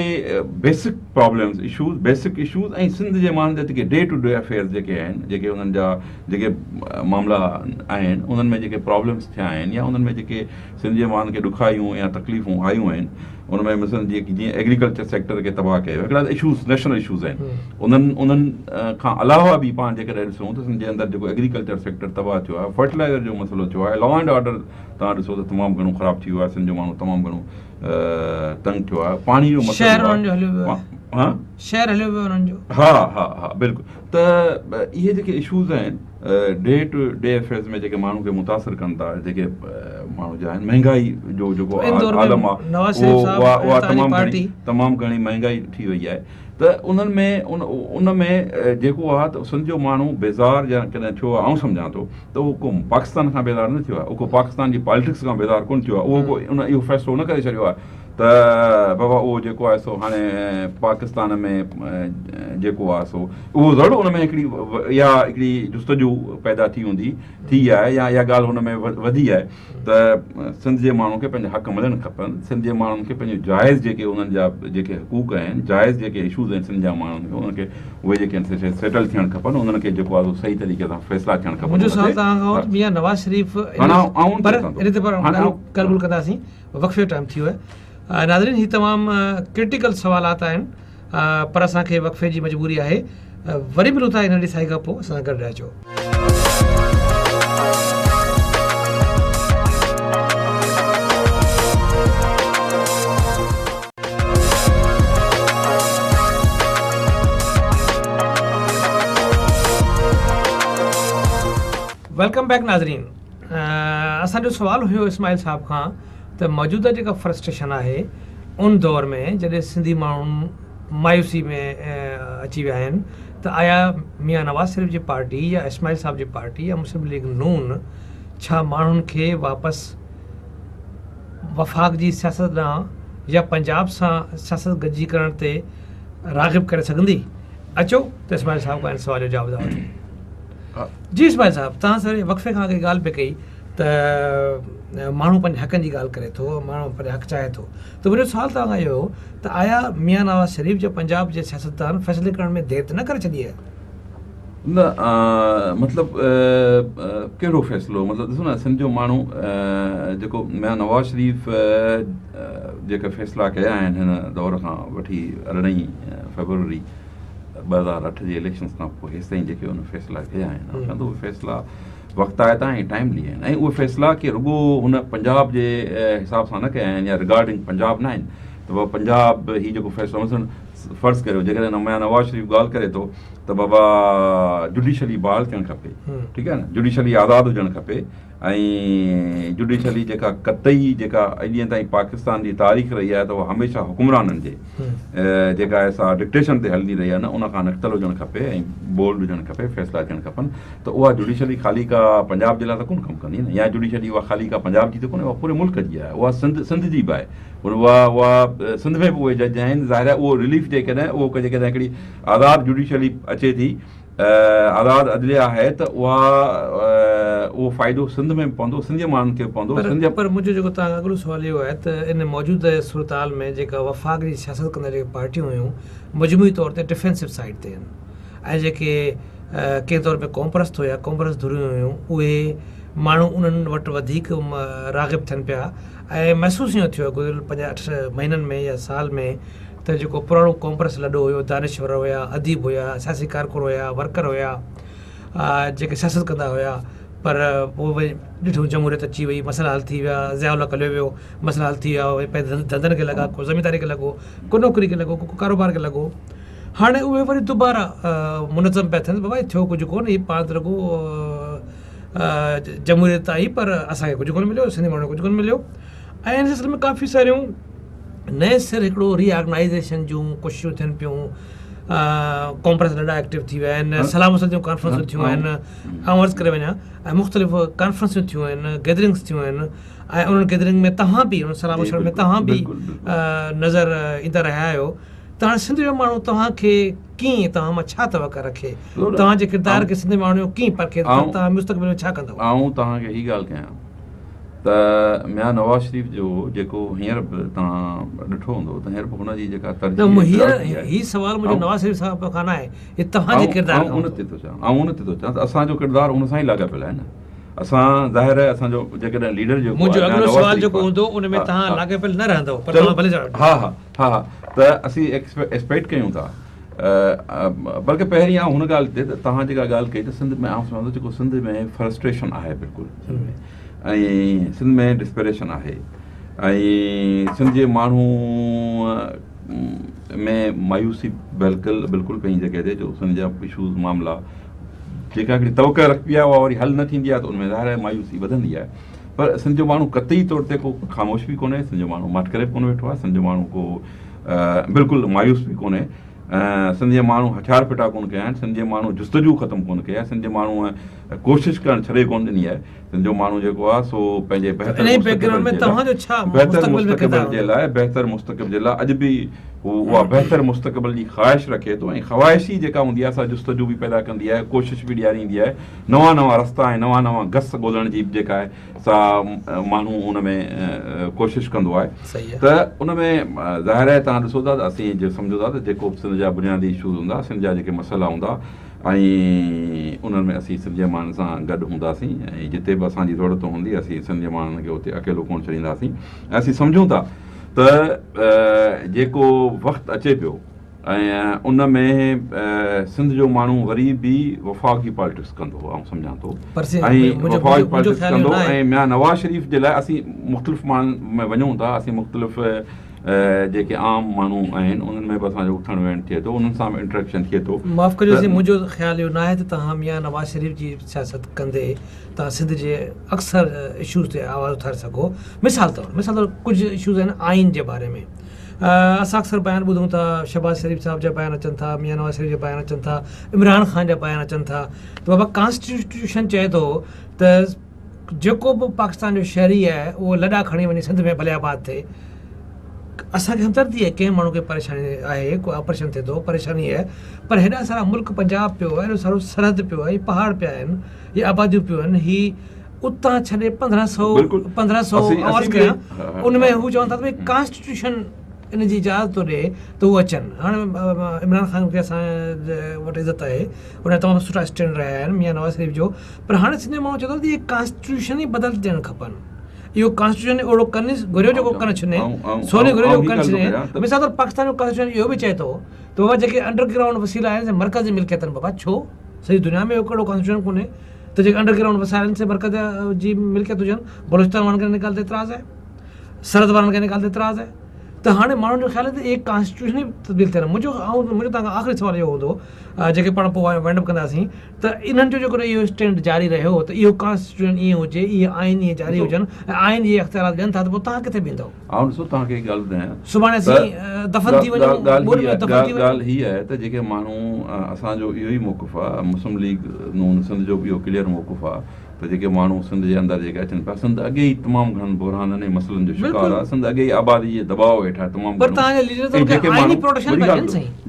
Speaker 2: basic problems issues basic issues ۽ Sindh جي ماڻهن جا جيڪي ڊي ٽو ڊي افيئرز جيڪي آهن جيڪي انهن جا جيڪي معاملا آهن انهن ۾ جيڪي پرابلمز ٿيا آهن يا انهن ۾ جيڪي سنڌ جي ماڻهن کي ڏکايون يا تڪليفون آيون آهن ان ۾ مثلاً جيئن جيئن ايگريڪلچر سيڪٽر کي تباهه ڪيو هڪڙا اشوز نيشنل اشوز آهن انهن انهن کان علاوه به پاڻ جيڪڏهن ڏسون ته سنڌ جي اندر جيڪو ايگريڪلچر سيڪٽر تباهه ٿيو آهي فرٽيلائزر جو مسئلو ٿيو آهي لا اينڊ آرڊر توهان ڏسو ته تمام گهڻو خراب ٿي ويو آهي سنڌ جو ماڻهو تمام گهڻو تنگ ٿيو آهي پاڻي جو
Speaker 1: مسئلو شهر انهن جو هليو ويو آهي ها شهر هليو ويو انهن جو
Speaker 2: ها ها ها بلڪل ته اهي جيڪي اشوز آهن ڊي ٽو ڊي افيئرز ۾ جيڪي ماڻهو کي متاثر ڪن ٿا جيڪي ماڻهو جا آهن مهنگائي جو جيڪو عالم آهي اها تمام گهڻي تمام گهڻي مهنگائي ٿي وئي آهي ته انهن ۾ ان ۾ جيڪو آهي ته سنڌ جو ماڻهو بيزار يا ڪڏهن ٿيو آهي آئون سمجهان ٿو ته اهو ڪو پاڪستان کان بيزار نه ٿيو آهي اهو ڪو پاڪستان جي پاليٽڪس کان بيزار ڪونه ٿيو آهي اهو ڪو ان اهو فيصلو نه ڪري ڇڏيو آهي ته بابا اهو جيڪو آهي سو هاڻي پاڪستان ۾ جيڪو آهي سو اهو ضرور ان ۾ هڪڙي اها هڪڙي جستجو پيدا ٿي هوندي ٿي آهي يا اها ڳالهه هن ۾ وڌي آهي ته سنڌ جي ماڻهن کي پنهنجا حق ملڻ کپن، سنڌ جي ماڻهن کي پنهنجو جائز جيڪي انهن جا جيڪي حقوق آهن، جائز جيڪي اشوز آهن سنڌ جا ماڻهن کي انهن کي اهي جيڪي آهن سي سيٽل ٿيڻ کپن، انهن کي جيڪو آهي سو صحيح طريقي سان فيصلا ٿيڻ کپن.
Speaker 1: منهنجو سوال توهان کان هو ته ميان نواز شريف پر ان تي پر ڳالهه ٻولهه ڪنداسين، وقفي جو ٽائيم ٿي ويو آهي. ناظرين هي تمام ڪرٽيڪل سوالات آهن پر اسان کي وقفي جي مجبوري آهي. وري ملون ٿا هڪ ننڍي ساهي کان پوء اسان سان گڏ رهجو. Welcome back ناظرين اسان جو سوال هيو اسماعيل صاحب کان ته موجوده جيڪا فرسٽريشن آهي ان دور ۾ جڏهن سنڌي ماڻهو مايوسي ۾ اچي ويا آهن ته آيا ميان نواز شريف جي پارٽي يا اسماعيل صاحب جي پارٽي يا مسلم ليگ نون ڇا ماڻهن کي واپس وفاق جي سياست ڏانهن يا پنجاب سان سياست گڏجي ڪرڻ تي راغب ڪري سگهندي؟ اچو ته اسماعيل صاحب کان ان سوال جو جواب ٿا وٺون. جي اسماعيل صاحب توهان سر وقفي کان اڳ ڳالهه پئي ڪئي ته ماڻهو پنهنجي حقن جي ڳالهه ڪري ٿو ماڻهو پنهنجا حق چاهي ٿو ته منهنجو سوال توهان کان اهو هو ته آيا ميان نواز شريف جا پنجاب جي سياستدان فيصلي ڪرڻ ۾ دير ته نه ڪري ڇڏي آهي؟
Speaker 2: نه مطلب ڪهڙو فيصلو مطلب ڏسو نه سنڌ جو ماڻهو جيڪو ميان نواز شريف جيڪا فيصلا ڪيا آهن هن دور کان وٺي 18 فيبروري 2008 جي اليڪشنز کان پوء هيستائين جيڪي ان فيصلا ڪيا آهن چوان ٿو اهي فيصلا وقتائتا ۽ ٽائملي آهن ۽ اهي فيصلا ڪي رڳو هن پنجاب جي حساب سان نه ڪيا آهن يا رگارڊنگ پنجاب نه آهن ته پنجاب هي جيڪو فيصلو مثلاً فرض ڪريو جيڪڏهن ميان نواز شريف ڳالهه ڪري ٿو ته بابا جڊيشلي بحال ٿيڻ کپي ٺيڪ آهي نه جڊيشلي آزاد هجڻ کپي ۽ جڊيشلي جيڪا قطعي جيڪا اڄ ڏينهن تائين پاڪستان جي تاريخ رهي آهي ته اها هميشه حڪمرانن جي جيڪا آهي سا ڊڪٽيشن تي هلندي رهي آهي نه ان کان نڪتل هجڻ کپي ۽ بولڊ هجڻ کپي فيصلا ٿيڻ کپن ته اها جڊيشلي خالي ڪا پنجاب جي لاء ته ڪونه ڪم ڪندي نه يا جڊيشلي اها خالي ڪا پنجاب جي ته ڪونهي اها پوري ملڪ جي آهي اها سنڌ سنڌ جي به آهي اها اها سنڌ ۾ به اهي جج آهن ظاهر آهي اهو رليف جيڪڏهن اهو جيڪڏهن هڪڙي آزاد جڊيشلي اچي ٿي آزاد عدليه آهي ته اها اهو فائدو سنڌ ۾ به پوندو سنڌ جي ماڻهن کي به پوندو سنڌ
Speaker 1: پر منهنجو جيڪو توهان کان اڳلو سوال اهو آهي ته ان موجوده صورتحال ۾ جيڪا وفاق جي سياست ڪندڙ جيڪي پارٽيون هيون مجموعي طور تي ڊفينسو سائيڊ تي آهن ۽ جيڪي ڪنهن دور ۾ قومپرست هيا قومپرست ڌريون هيون اهي ماڻهو انهن وٽ وڌيڪ راغب ٿين پيا ۽ محسوس اهو ٿيو گذريل 5 8 مهينن ۾ يا سال ۾ ته جيڪو پراڻو قومپرست لڏو هيو، دانشور هيا، اديب هيا، سياسي ڪارڪن هيا، ورڪر هيا، جيڪي سياست ڪندا هيا پر پوء وري ڏٺو جمهوريت اچي وئي، مسئلا حل ٿي ويا، ضياء الحق هليو ويو، مسئلا حل ٿي ويا، وري پنهنجي ڌنڌن کي لڳا، ڪو زمينداري کي لڳو، ڪو نوڪري کي لڳو، ڪو ڪاروبار کي لڳو. هاڻي اهي وري دوباره منظم پيا ٿين، بابا ٿيو ڪجهه ڪونه، هي پاڻ ته رڳو جمهوريت آئي پر اسان کي ڪجهه ڪونه مليو، سنڌي ماڻهن کي ڪجهه ڪونه مليو ۽ ان سلسلي ۾ ڪافي ساريون نئين سر هڪڙو ري آرگنائيزيشن جون ڪوششون ٿين پيون، قومپرست لڏا ايڪٽو ٿي ويا آهن، صلاح مشورت جون ڪانفرنسون ٿيون آهن، آئون عرض ڪري وڃان ۽ مختلف ڪانفرنسون ٿيون آهن، گيدرنگس ٿيون آهن ۽ انهن گيدرنگ ۾ توهان به انهن صلاح مشورن ۾ توهان به نظر ايندا رهيا آهيو ته هاڻي سنڌ جو ماڻهو توهان کي ڪيئن توهان مان ڇا توقع رکي، توهان جي ڪردار کي سنڌ ماڻهو ڪيئن پرکي ته توهان مستقبل ۾ ڇا ڪندؤ؟
Speaker 2: آئون توهان کي هي ڳالهه ڪيان ته ميان نواز شريف جو جيڪو هينئر به توهان ڏٺو هوندو ته هينئر به هن جي جيڪا ترجيح
Speaker 1: نه هي سوال منهنجو نواز شريف صاحب کان نه آهي هي توهان جي ڪردار
Speaker 2: کان آئون ان تي ٿو چوان آئون ان تي ٿو چوان ته اسان جو ڪردار ان سان ئي لاڳاپيل آهي نه اسان ظاهر آهي اسان جو جيڪڏهن ليڊر جيڪو
Speaker 1: منهنجو اڳلو سوال جيڪو هوندو ان ۾ توهان لاڳاپيل نه رهندو پر توهان ڀلي جواب
Speaker 2: ها ها ها ها ته اسين ايڪسپيڪٽ ڪيون ٿا بلڪه پهرين آئون هن ڳالهه تي ته توهان جيڪا ڳالهه ڪئي ته سنڌ ۾ آئون سمجهان ٿو جيڪو سنڌ ۾ فرسٽريشن آهي بلڪل سنڌ ۾ ۽ سنڌ ۾ ڊسپريشن آهي ۽ سنڌ جي ماڻهو ۾ مايوسي بلڪل بلڪل پنهنجي جڳهه تي جو سنڌ جا اشوز معاملا جيڪا هڪڙي توقع رکبي آهي اها وري حل نه ٿيندي آهي ته ان ۾ ظاهر آهي مايوسي وڌندي آهي پر سنڌ جو ماڻهو قطعي طور تي ڪو خاموش به ڪونهي سنڌ جو ماڻهو ماٺ ڪري به ڪونه ويٺو آهي سنڌ جو ماڻهو ڪو بلڪل مايوس به ڪونهي. سنڌ جي ماڻهو هٿيار ڦٽا ڪونه ڪيا آهن، سنڌ جي ماڻهو جستجو ختم ڪونه ڪئي آهي، سنڌ جي ماڻهوء ڪوشش ڪرڻ ڇڏي ڪونه ڏني آهي. سنڌ جو ماڻهو جيڪو آهي سو پنهنجي بهتر مستقبل جي لاء بهتر مستقبل جي لاء اڄ به هو اها بهتر مستقبل جي خواهش رکي ٿو ۽ خواهش ئي جيڪا هوندي آهي سا جستجو به پيدا ڪندي آهي، ڪوشش به ڏياريندي آهي، نوان نوان رستا ۽ نوان نوان گس ڳولڻ جي به جيڪا آهي سا ماڻهو ان ۾ ڪوشش ڪندو آهي ته ان ۾ ظاهر آهي توهان ڏسو ٿا ته اسين جي سمجهون ٿا ته جيڪو به سنڌ جا بنيادي اشوز هوندا سنڌ جا جيڪي مسئلا هوندا ۽ انهن ۾ اسين سنڌ جي ماڻهن سان گڏ هونداسين ۽ جتي به اسان جي ضرورت هوندي اسين سنڌ جي ماڻهن کي اتي اڪيلو ڪونه ڇڏينداسين ۽ اسين سمجهون ٿا ته جيڪو وقت اچي پيو ۽ ان ۾ سنڌ جو ماڻهو وري به وفاقي پالٽڪس ڪندو آئون سمجهان ٿو ۽ وفاقي پالٽڪس ڪندو ۽ ميان نواز شريف جي لاء اسين مختلف ماڻهن ۾ وڃون ٿا اسين مختلف جيڪي عام ماڻهو آهن انهن ۾ به اسان جو اٿڻ ويهڻ ٿئي ٿو انهن سان به انٽريڪشن ٿئي ٿو.
Speaker 1: معاف ڪجو سائين منهنجو خيال اهو ناهي ته توهان ميان نواز شريف جي سياست ڪندي توهان سنڌ جي اڪثر اشوز تي آواز اٿاري سگهو مثال طور مثال طور ڪجهه اشوز آهن آئين جي باري ۾ اسان اڪثر بيان ٻڌون ٿا شهباز شريف صاحب جا بيان اچن ٿا ميان نواز شريف جا بيان اچن ٿا عمران خان جا بيان اچن ٿا ته بابا ڪانسٽيٽيوشن چئي ٿو ته جيڪو به پاڪستان جو شهري آهي اهو لڏا کڻي وڃي سنڌ ۾ ڀلي آباد ٿئي اسان کي همدردي آهي ڪنهن ماڻهو کي پريشاني آهي ڪو آپريشن ٿئي ٿو پريشاني آهي پر هيڏا سارا ملڪ پنجاب پيو آهي هيڏو سارو سرحد پيو آهي پهاڙ پيا آهن هي آباديون پيون آهن هي اتان ڇڏي 1500 1500 عرض ڪيان ان ۾ هو چون ٿا ته ڪانسٽيٽيوشن ان جي اجازت ٿو ڏئي ته هو اچن. هاڻ عمران خان کي اسان وٽ عزت آهي، ان جا تمام سٺا اسٽينڊ رهيا آهن ميان نواز شريف جو، پر هاڻي سنڌ جو ماڻهو چوي ٿو ته اهي ڪانسٽيٽيوشن ئي بدلجڻ کپن. اهو ڪانسٽيٽيوشن اهڙو ڪن گهريو جيڪو ڪن ڇني، سو نه گهريو جيڪو ڪن ڇني. مثال طور پاڪستان جو ڪانسٽيٽيوشن اهو به چئي ٿو ته بابا جيڪي انڊر گرائونڊ وسيلا آهن سي مرڪز جي ملڪيت آهن. بابا ڇو؟ سڄي دنيا ۾ اهڙو ڪهڙو ڪانسٽيٽيوشن ڪونهي ته جيڪي انڊر گرائونڊ وسائل آهن سي مرڪز جي ملڪيت هجن. بلوچستان وارن کي ان ڳالهه تي اعتراض آهي، سرحد وارن کي ان ڳالهه تي اعتراض آهي ته هاڻي ماڻهن جو خيال آهي ته اهي ڪانسٽيٽيوشن ئي تبديل ٿين. منهنجو آئون منهنجو توهان کان آخري سوال اهو هوندو جيڪي پاڻ پوء وائنڊ اپ ڪنداسين ته انهن جو جيڪڏهن اهو اسٽينڊ جاري رهيو ته اهو ڪانسٽيٽيوشن ائين هجي، اهي آئين ائين جاري هجن ۽ آئين اهي اختيارات ڏين ٿا ته پوء توهان ڪٿي بيهندؤ؟
Speaker 2: آئون ڏسو توهان کي هڪ ڳالهه ٻڌايان
Speaker 1: سڀاڻي اسين دفن ٿي وڃون، ٻوڏ ۾ دفن ٿي وڃون.
Speaker 2: ڳالهه هيء آهي ته جيڪي ماڻهو اسان جو اهو ئي موقف آهي، مسلم ليگ نون سنڌ جو به اهو ڪليئر موقف آهي ته جيڪي ماڻهو سنڌ جي اندر جيڪي اچن پيا، سنڌ اڳي ئي تمام گهڻن بحرانن ۽ مسئلن جو شڪار آهي، سنڌ اڳي ئي آبادي جي دٻاء هيٺ آهي تمام
Speaker 1: گهڻو ۽ جيڪي ماڻهو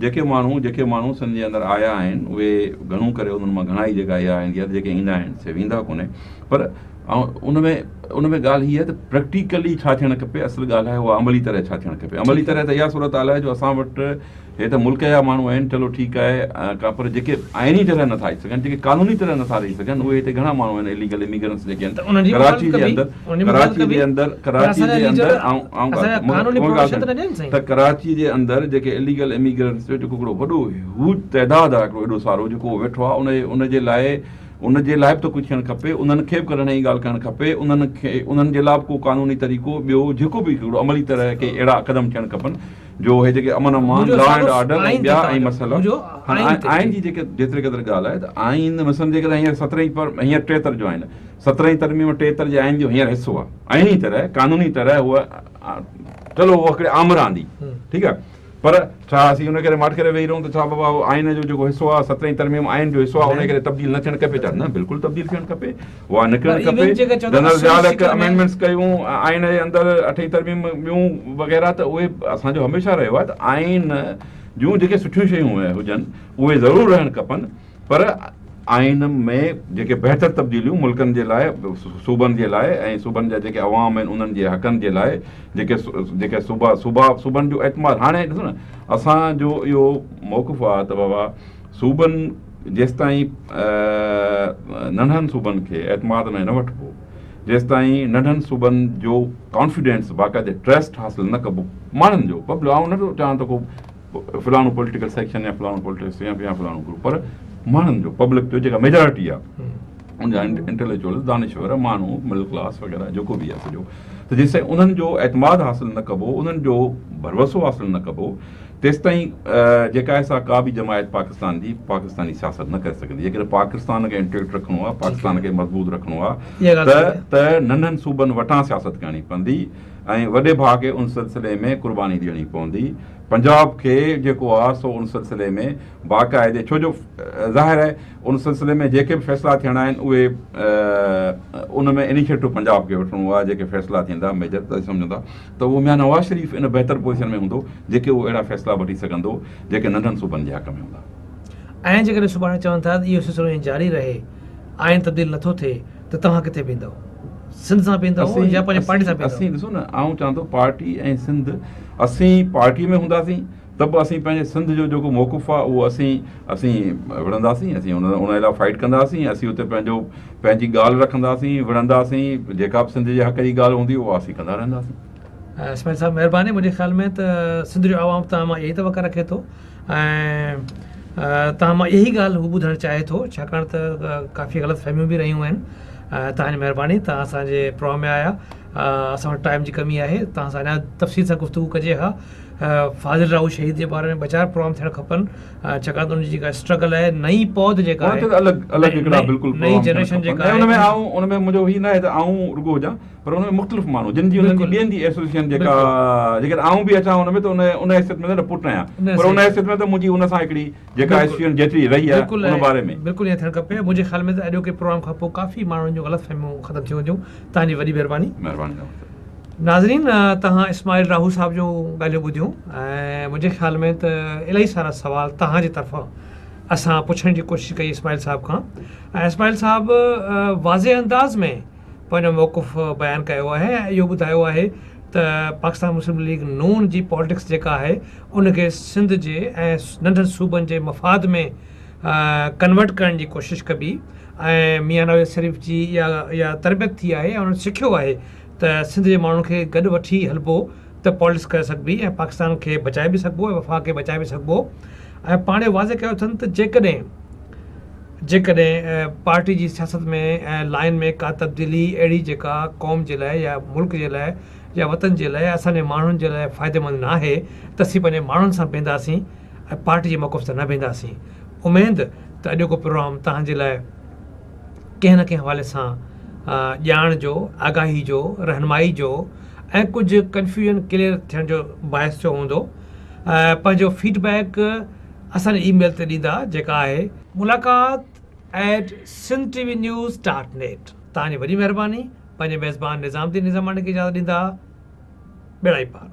Speaker 2: جيڪي ماڻهو جيڪي ماڻهو سنڌ جي اندر آيا آهن اهي گهڻو ڪري انهن مان گهڻا ئي جيڪا اها آهن يا جيڪي ايندا آهن سي ويندا ڪونهي پر ان ۾ ان ۾ ڳالهه هي آهي ته پريڪٽيڪلي ڇا ٿيڻ کپي اصل ڳالهه آهي اها عملي طرح ڇا ٿيڻ کپي عملي طرح ته اها صورت حال آهي جو اسان وٽ هي ته ملڪ جا ماڻهو آهن چلو ٺيڪ آهي ڪا پر جيڪي آئيني طرح نٿا اچي سگهن جيڪي قانوني طرح نٿا رهي سگهن اهي هتي گهڻا ماڻهو آهن اليگل اميگرنٽس جيڪي آهن ڪراچي جي اندر ڪراچي جي اندر ڪراچي جي اندر ته ڪراچي جي اندر جيڪي اليگل اميگرنٽس جو جيڪو هڪڙو وڏو هيوج تعداد آهي هڪڙو ايڏو سارو جيڪو ويٺو آهي ان ان جي لاء ان جي لاء به ته ڪجهه ٿيڻ کپي انهن کي به ڪڏهن هي ڳالهه ڪرڻ کپي انهن کي انهن جي لاء به ڪو قانوني طريقو ٻيو جيڪو به هڪڙو عملي طرح ڪي اهڙا قدم ٿيڻ کپن جو اهي جيڪي امن امان، لا اينڊ آرڊر ۽ ٻيا ۽ مسئلا آئين جي جيڪي جيتري قدر ڳالهه آهي ته آئين مثلاً جيڪڏهن هينئر سترهين پر هينئر 73 جو آئين سترهين ترميم 73 جي آئين جو هينئر حصو آهي آئيني طرح قانوني طرح هوء چلو هوء هڪڙي آمر آندي ٺيڪ آهي پر ڇا اسين ان ڪري ماٺ ڪري ويهي رهون ته ڇا بابا آئين جو جيڪو حصو آهي سترهين ترميم آئين جو حصو آهي ان ڪري تبديل نه ٿيڻ کپي ڇا نه بلڪل تبديل ٿيڻ کپي اها نڪرڻ کپي. جنرل ضياء الحق امينڊمينٽس ڪيون آئين جي اندر اٺين ترميم ٻيون وغيره ته اهي اسان جو هميشه رهيو آهي ته آئين جون جيڪي سٺيون شيون هجن اهي ضرور رهڻ کپن پر آئين ۾ جيڪي بهتر تبديليون ملڪن جي لاء صوبن جي لاء ۽ صوبن جا جيڪي عوام آهن انهن جي حقن جي لاء جيڪي جيڪي صوبا صوبا صوبن جو اعتماد هاڻي ڏسو نه اسان جو اهو موقف آهي ته بابا صوبن جيستائين ننڍن صوبن کي اعتماد ۾ نه وٺبو، جيستائين ننڍن صوبن جو ڪانفيڊنس باقاعدي ٽرسٽ حاصل نه ڪبو ماڻهن جو پبلڪ آئون نه ٿو چاهان ته ڪو فلاڻو پوليٽيڪل سيڪشن يا فلاڻو پوليٽيڪل سيڪشن يا فلاڻو گروپ پر ماڻهن جو پبلڪ جو جيڪا ميجارٽي آهي ان جا انٽيليڪچوئل دانشور ماڻهو مڊل ڪلاس وغيره جيڪو به آهي سڄو ته جيستائين انهن جو اعتماد حاصل نه ڪبو انهن جو ڀروسو حاصل نه ڪبو تيستائين جيڪا آهي سا ڪا به جماعت پاڪستان جي پاڪستاني سياست نه ڪري سگهندي. جيڪڏهن پاڪستان کي انٽيڪٽ رکڻو آهي، پاڪستان کي مضبوط رکڻو آهي ته ته ننڍن صوبن وٽان سياست ڪرڻي پوندي ۽ وڏي ڀاء کي ان سلسلي ۾ قرباني ڏيڻي پوندي. پنجاب کي جيڪو آهي سو ان سلسلي ۾ باقاعدي ڇو جو ظاهر آهي ان سلسلي ۾ جيڪي به فيصلا ٿيڻا آهن اهي ان ۾ انيشيٽو پنجاب کي وٺڻو آهي جيڪي فيصلا ٿيندا ميجر ته سمجهون ٿا ته اهو ميان نواز شريف ان بهتر پوزيشن ۾ هوندو جيڪي اهو اهڙا فيصلا وٺي سگهندو جيڪي ننڍن صوبن جي حق ۾ هوندا.
Speaker 1: ۽ جيڪڏهن سڀاڻي چون ٿا ته اهو سلسلو ائين جاري رهي، آئين تبديل نٿو ٿئي ته توهان ڪٿي بيهندؤ؟ سنڌ سان بيهندؤ يا پنهنجي پارٽي سان بيهندؤ؟
Speaker 2: اسين ڏسو نه آئون چوان ٿو پارٽي ۽ سنڌ اسين پارٽي ۾ هونداسين ته به اسين پنهنجي سنڌ جو جيڪو موقف آهي اهو اسين اسين وڙهنداسين اسين ان ان لاء فائيٽ ڪنداسين اسين اتي پنهنجو پنهنجي ڳالهه رکنداسين وڙهنداسين جيڪا به سنڌ جي حق جي ڳالهه هوندي اها اسين ڪندا رهنداسين.
Speaker 1: اسماعيل صاحب مهرباني منهنجي خيال ۾ ته سنڌ جو عوام توهان مان اهي توقع رکي ٿو ۽ توهان مان اهي ڳالهه هو ٻڌڻ چاهي ٿو ڇاڪاڻ ته ڪافي غلط فهميون به رهيون آهن توهان جي مهرباني توهان اسان جي پروگرام ۾ آيا اسان وٽ ٽائيم جي ڪمي آهي توهان سان اڃا تفصيل سان گفتگو ڪجي ها فاضل راهو شهيد جي باري ۾ ٻه چار پروگرام ٿيڻ کپن ڇاڪاڻ ته ان جي جيڪا اسٽرگل آهي نئين پود جيڪا آهي
Speaker 2: الڳ الڳ هڪڙا بلڪل نئين جنريشن جيڪا آهي ان ۾ آئون ان ۾ منهنجو هي نه آهي ته آئون رڳو هجان پر ان ۾ مختلف ماڻهو جن جي انهن جي ٻين جي ايسوسيئيشن جيڪا جيڪڏهن آئون به اچان ان ۾ ته ان ان حيثيت ۾ نه پٽ آهيان پر ان حيثيت ۾ ته منهنجي ان سان هڪڙي جيڪا ايسوسيئيشن جيتري رهي آهي ان باري ۾
Speaker 1: بلڪل ائين ٿيڻ کپي منهنجي خيال ۾ ته اڄوڪي پروگرام کان پوء ڪافي ماڻهن جون غلط فهميون ختم ٿي وينديون توهان جي وڏي مهرباني.
Speaker 2: مهرباني توهان.
Speaker 1: ناظرين توهان اسماعيل راهو صاحب جون ڳالهيون ٻڌيون ۽ منهنجي خيال ۾ ته الاهي سارا سوال توهان جي طرفان اسان پڇڻ جي ڪوشش ڪئي اسماعيل صاحب کان ۽ اسماعيل صاحب واضح انداز ۾ پنهنجو موقف بيان ڪيو آهي ۽ اهو ٻڌايو آهي ته پاڪستان مسلم ليگ نون جي پالٽڪس جيڪا آهي ان کي سنڌ جي ۽ ننڍن صوبن جي مفاد ۾ ڪنورٽ ڪرڻ جي ڪوشش ڪبي ۽ ميان نواز شريف جي اها اها تربيت ٿي آهي ۽ انهن سکيو آهي ته سنڌ جي ماڻهن کي گڏ وٺي هلبو ته پالٽڪس ڪري سگهبي ۽ پاڪستان کي بچائي به سگهبو ۽ وفاق کي بچائي به سگهبو ۽ پاڻ اهو واضح ڪيو اٿن ته جيڪڏهن جيڪڏهن پارٽي جي سياست ۾ ۽ لائين ۾ ڪا تبديلي اهڙي جيڪا قوم جي لاء يا ملڪ جي لاء يا وطن جي لاء يا اسان جي ماڻهن جي لاء فائديمند ناهي ته اسين پنهنجي ماڻهن سان بيهنداسين ۽ پارٽي جي موقف سان نه بيهنداسين. اميد ته اڄوڪو پروگرام توهان جي لاء ڪنهن نه ڪنهن حوالي سان ڄاڻ جو، آگاهي جو، رهنمائي جو ۽ ڪجهه ڪنفيوزن ڪليئر ٿيڻ جو باعث ٿيو هوندو. پنهنجو فيڊ بيڪ اسان جي اي ميل تي ڏيندا جيڪا آهي. ملاقات at Sindh T V news dot net توهان جي وڏي مهرباني پنهنجي ميزبان نظام الدين نظاماڻي کي اجازت ڏيندا ٻيڙا ئي پار.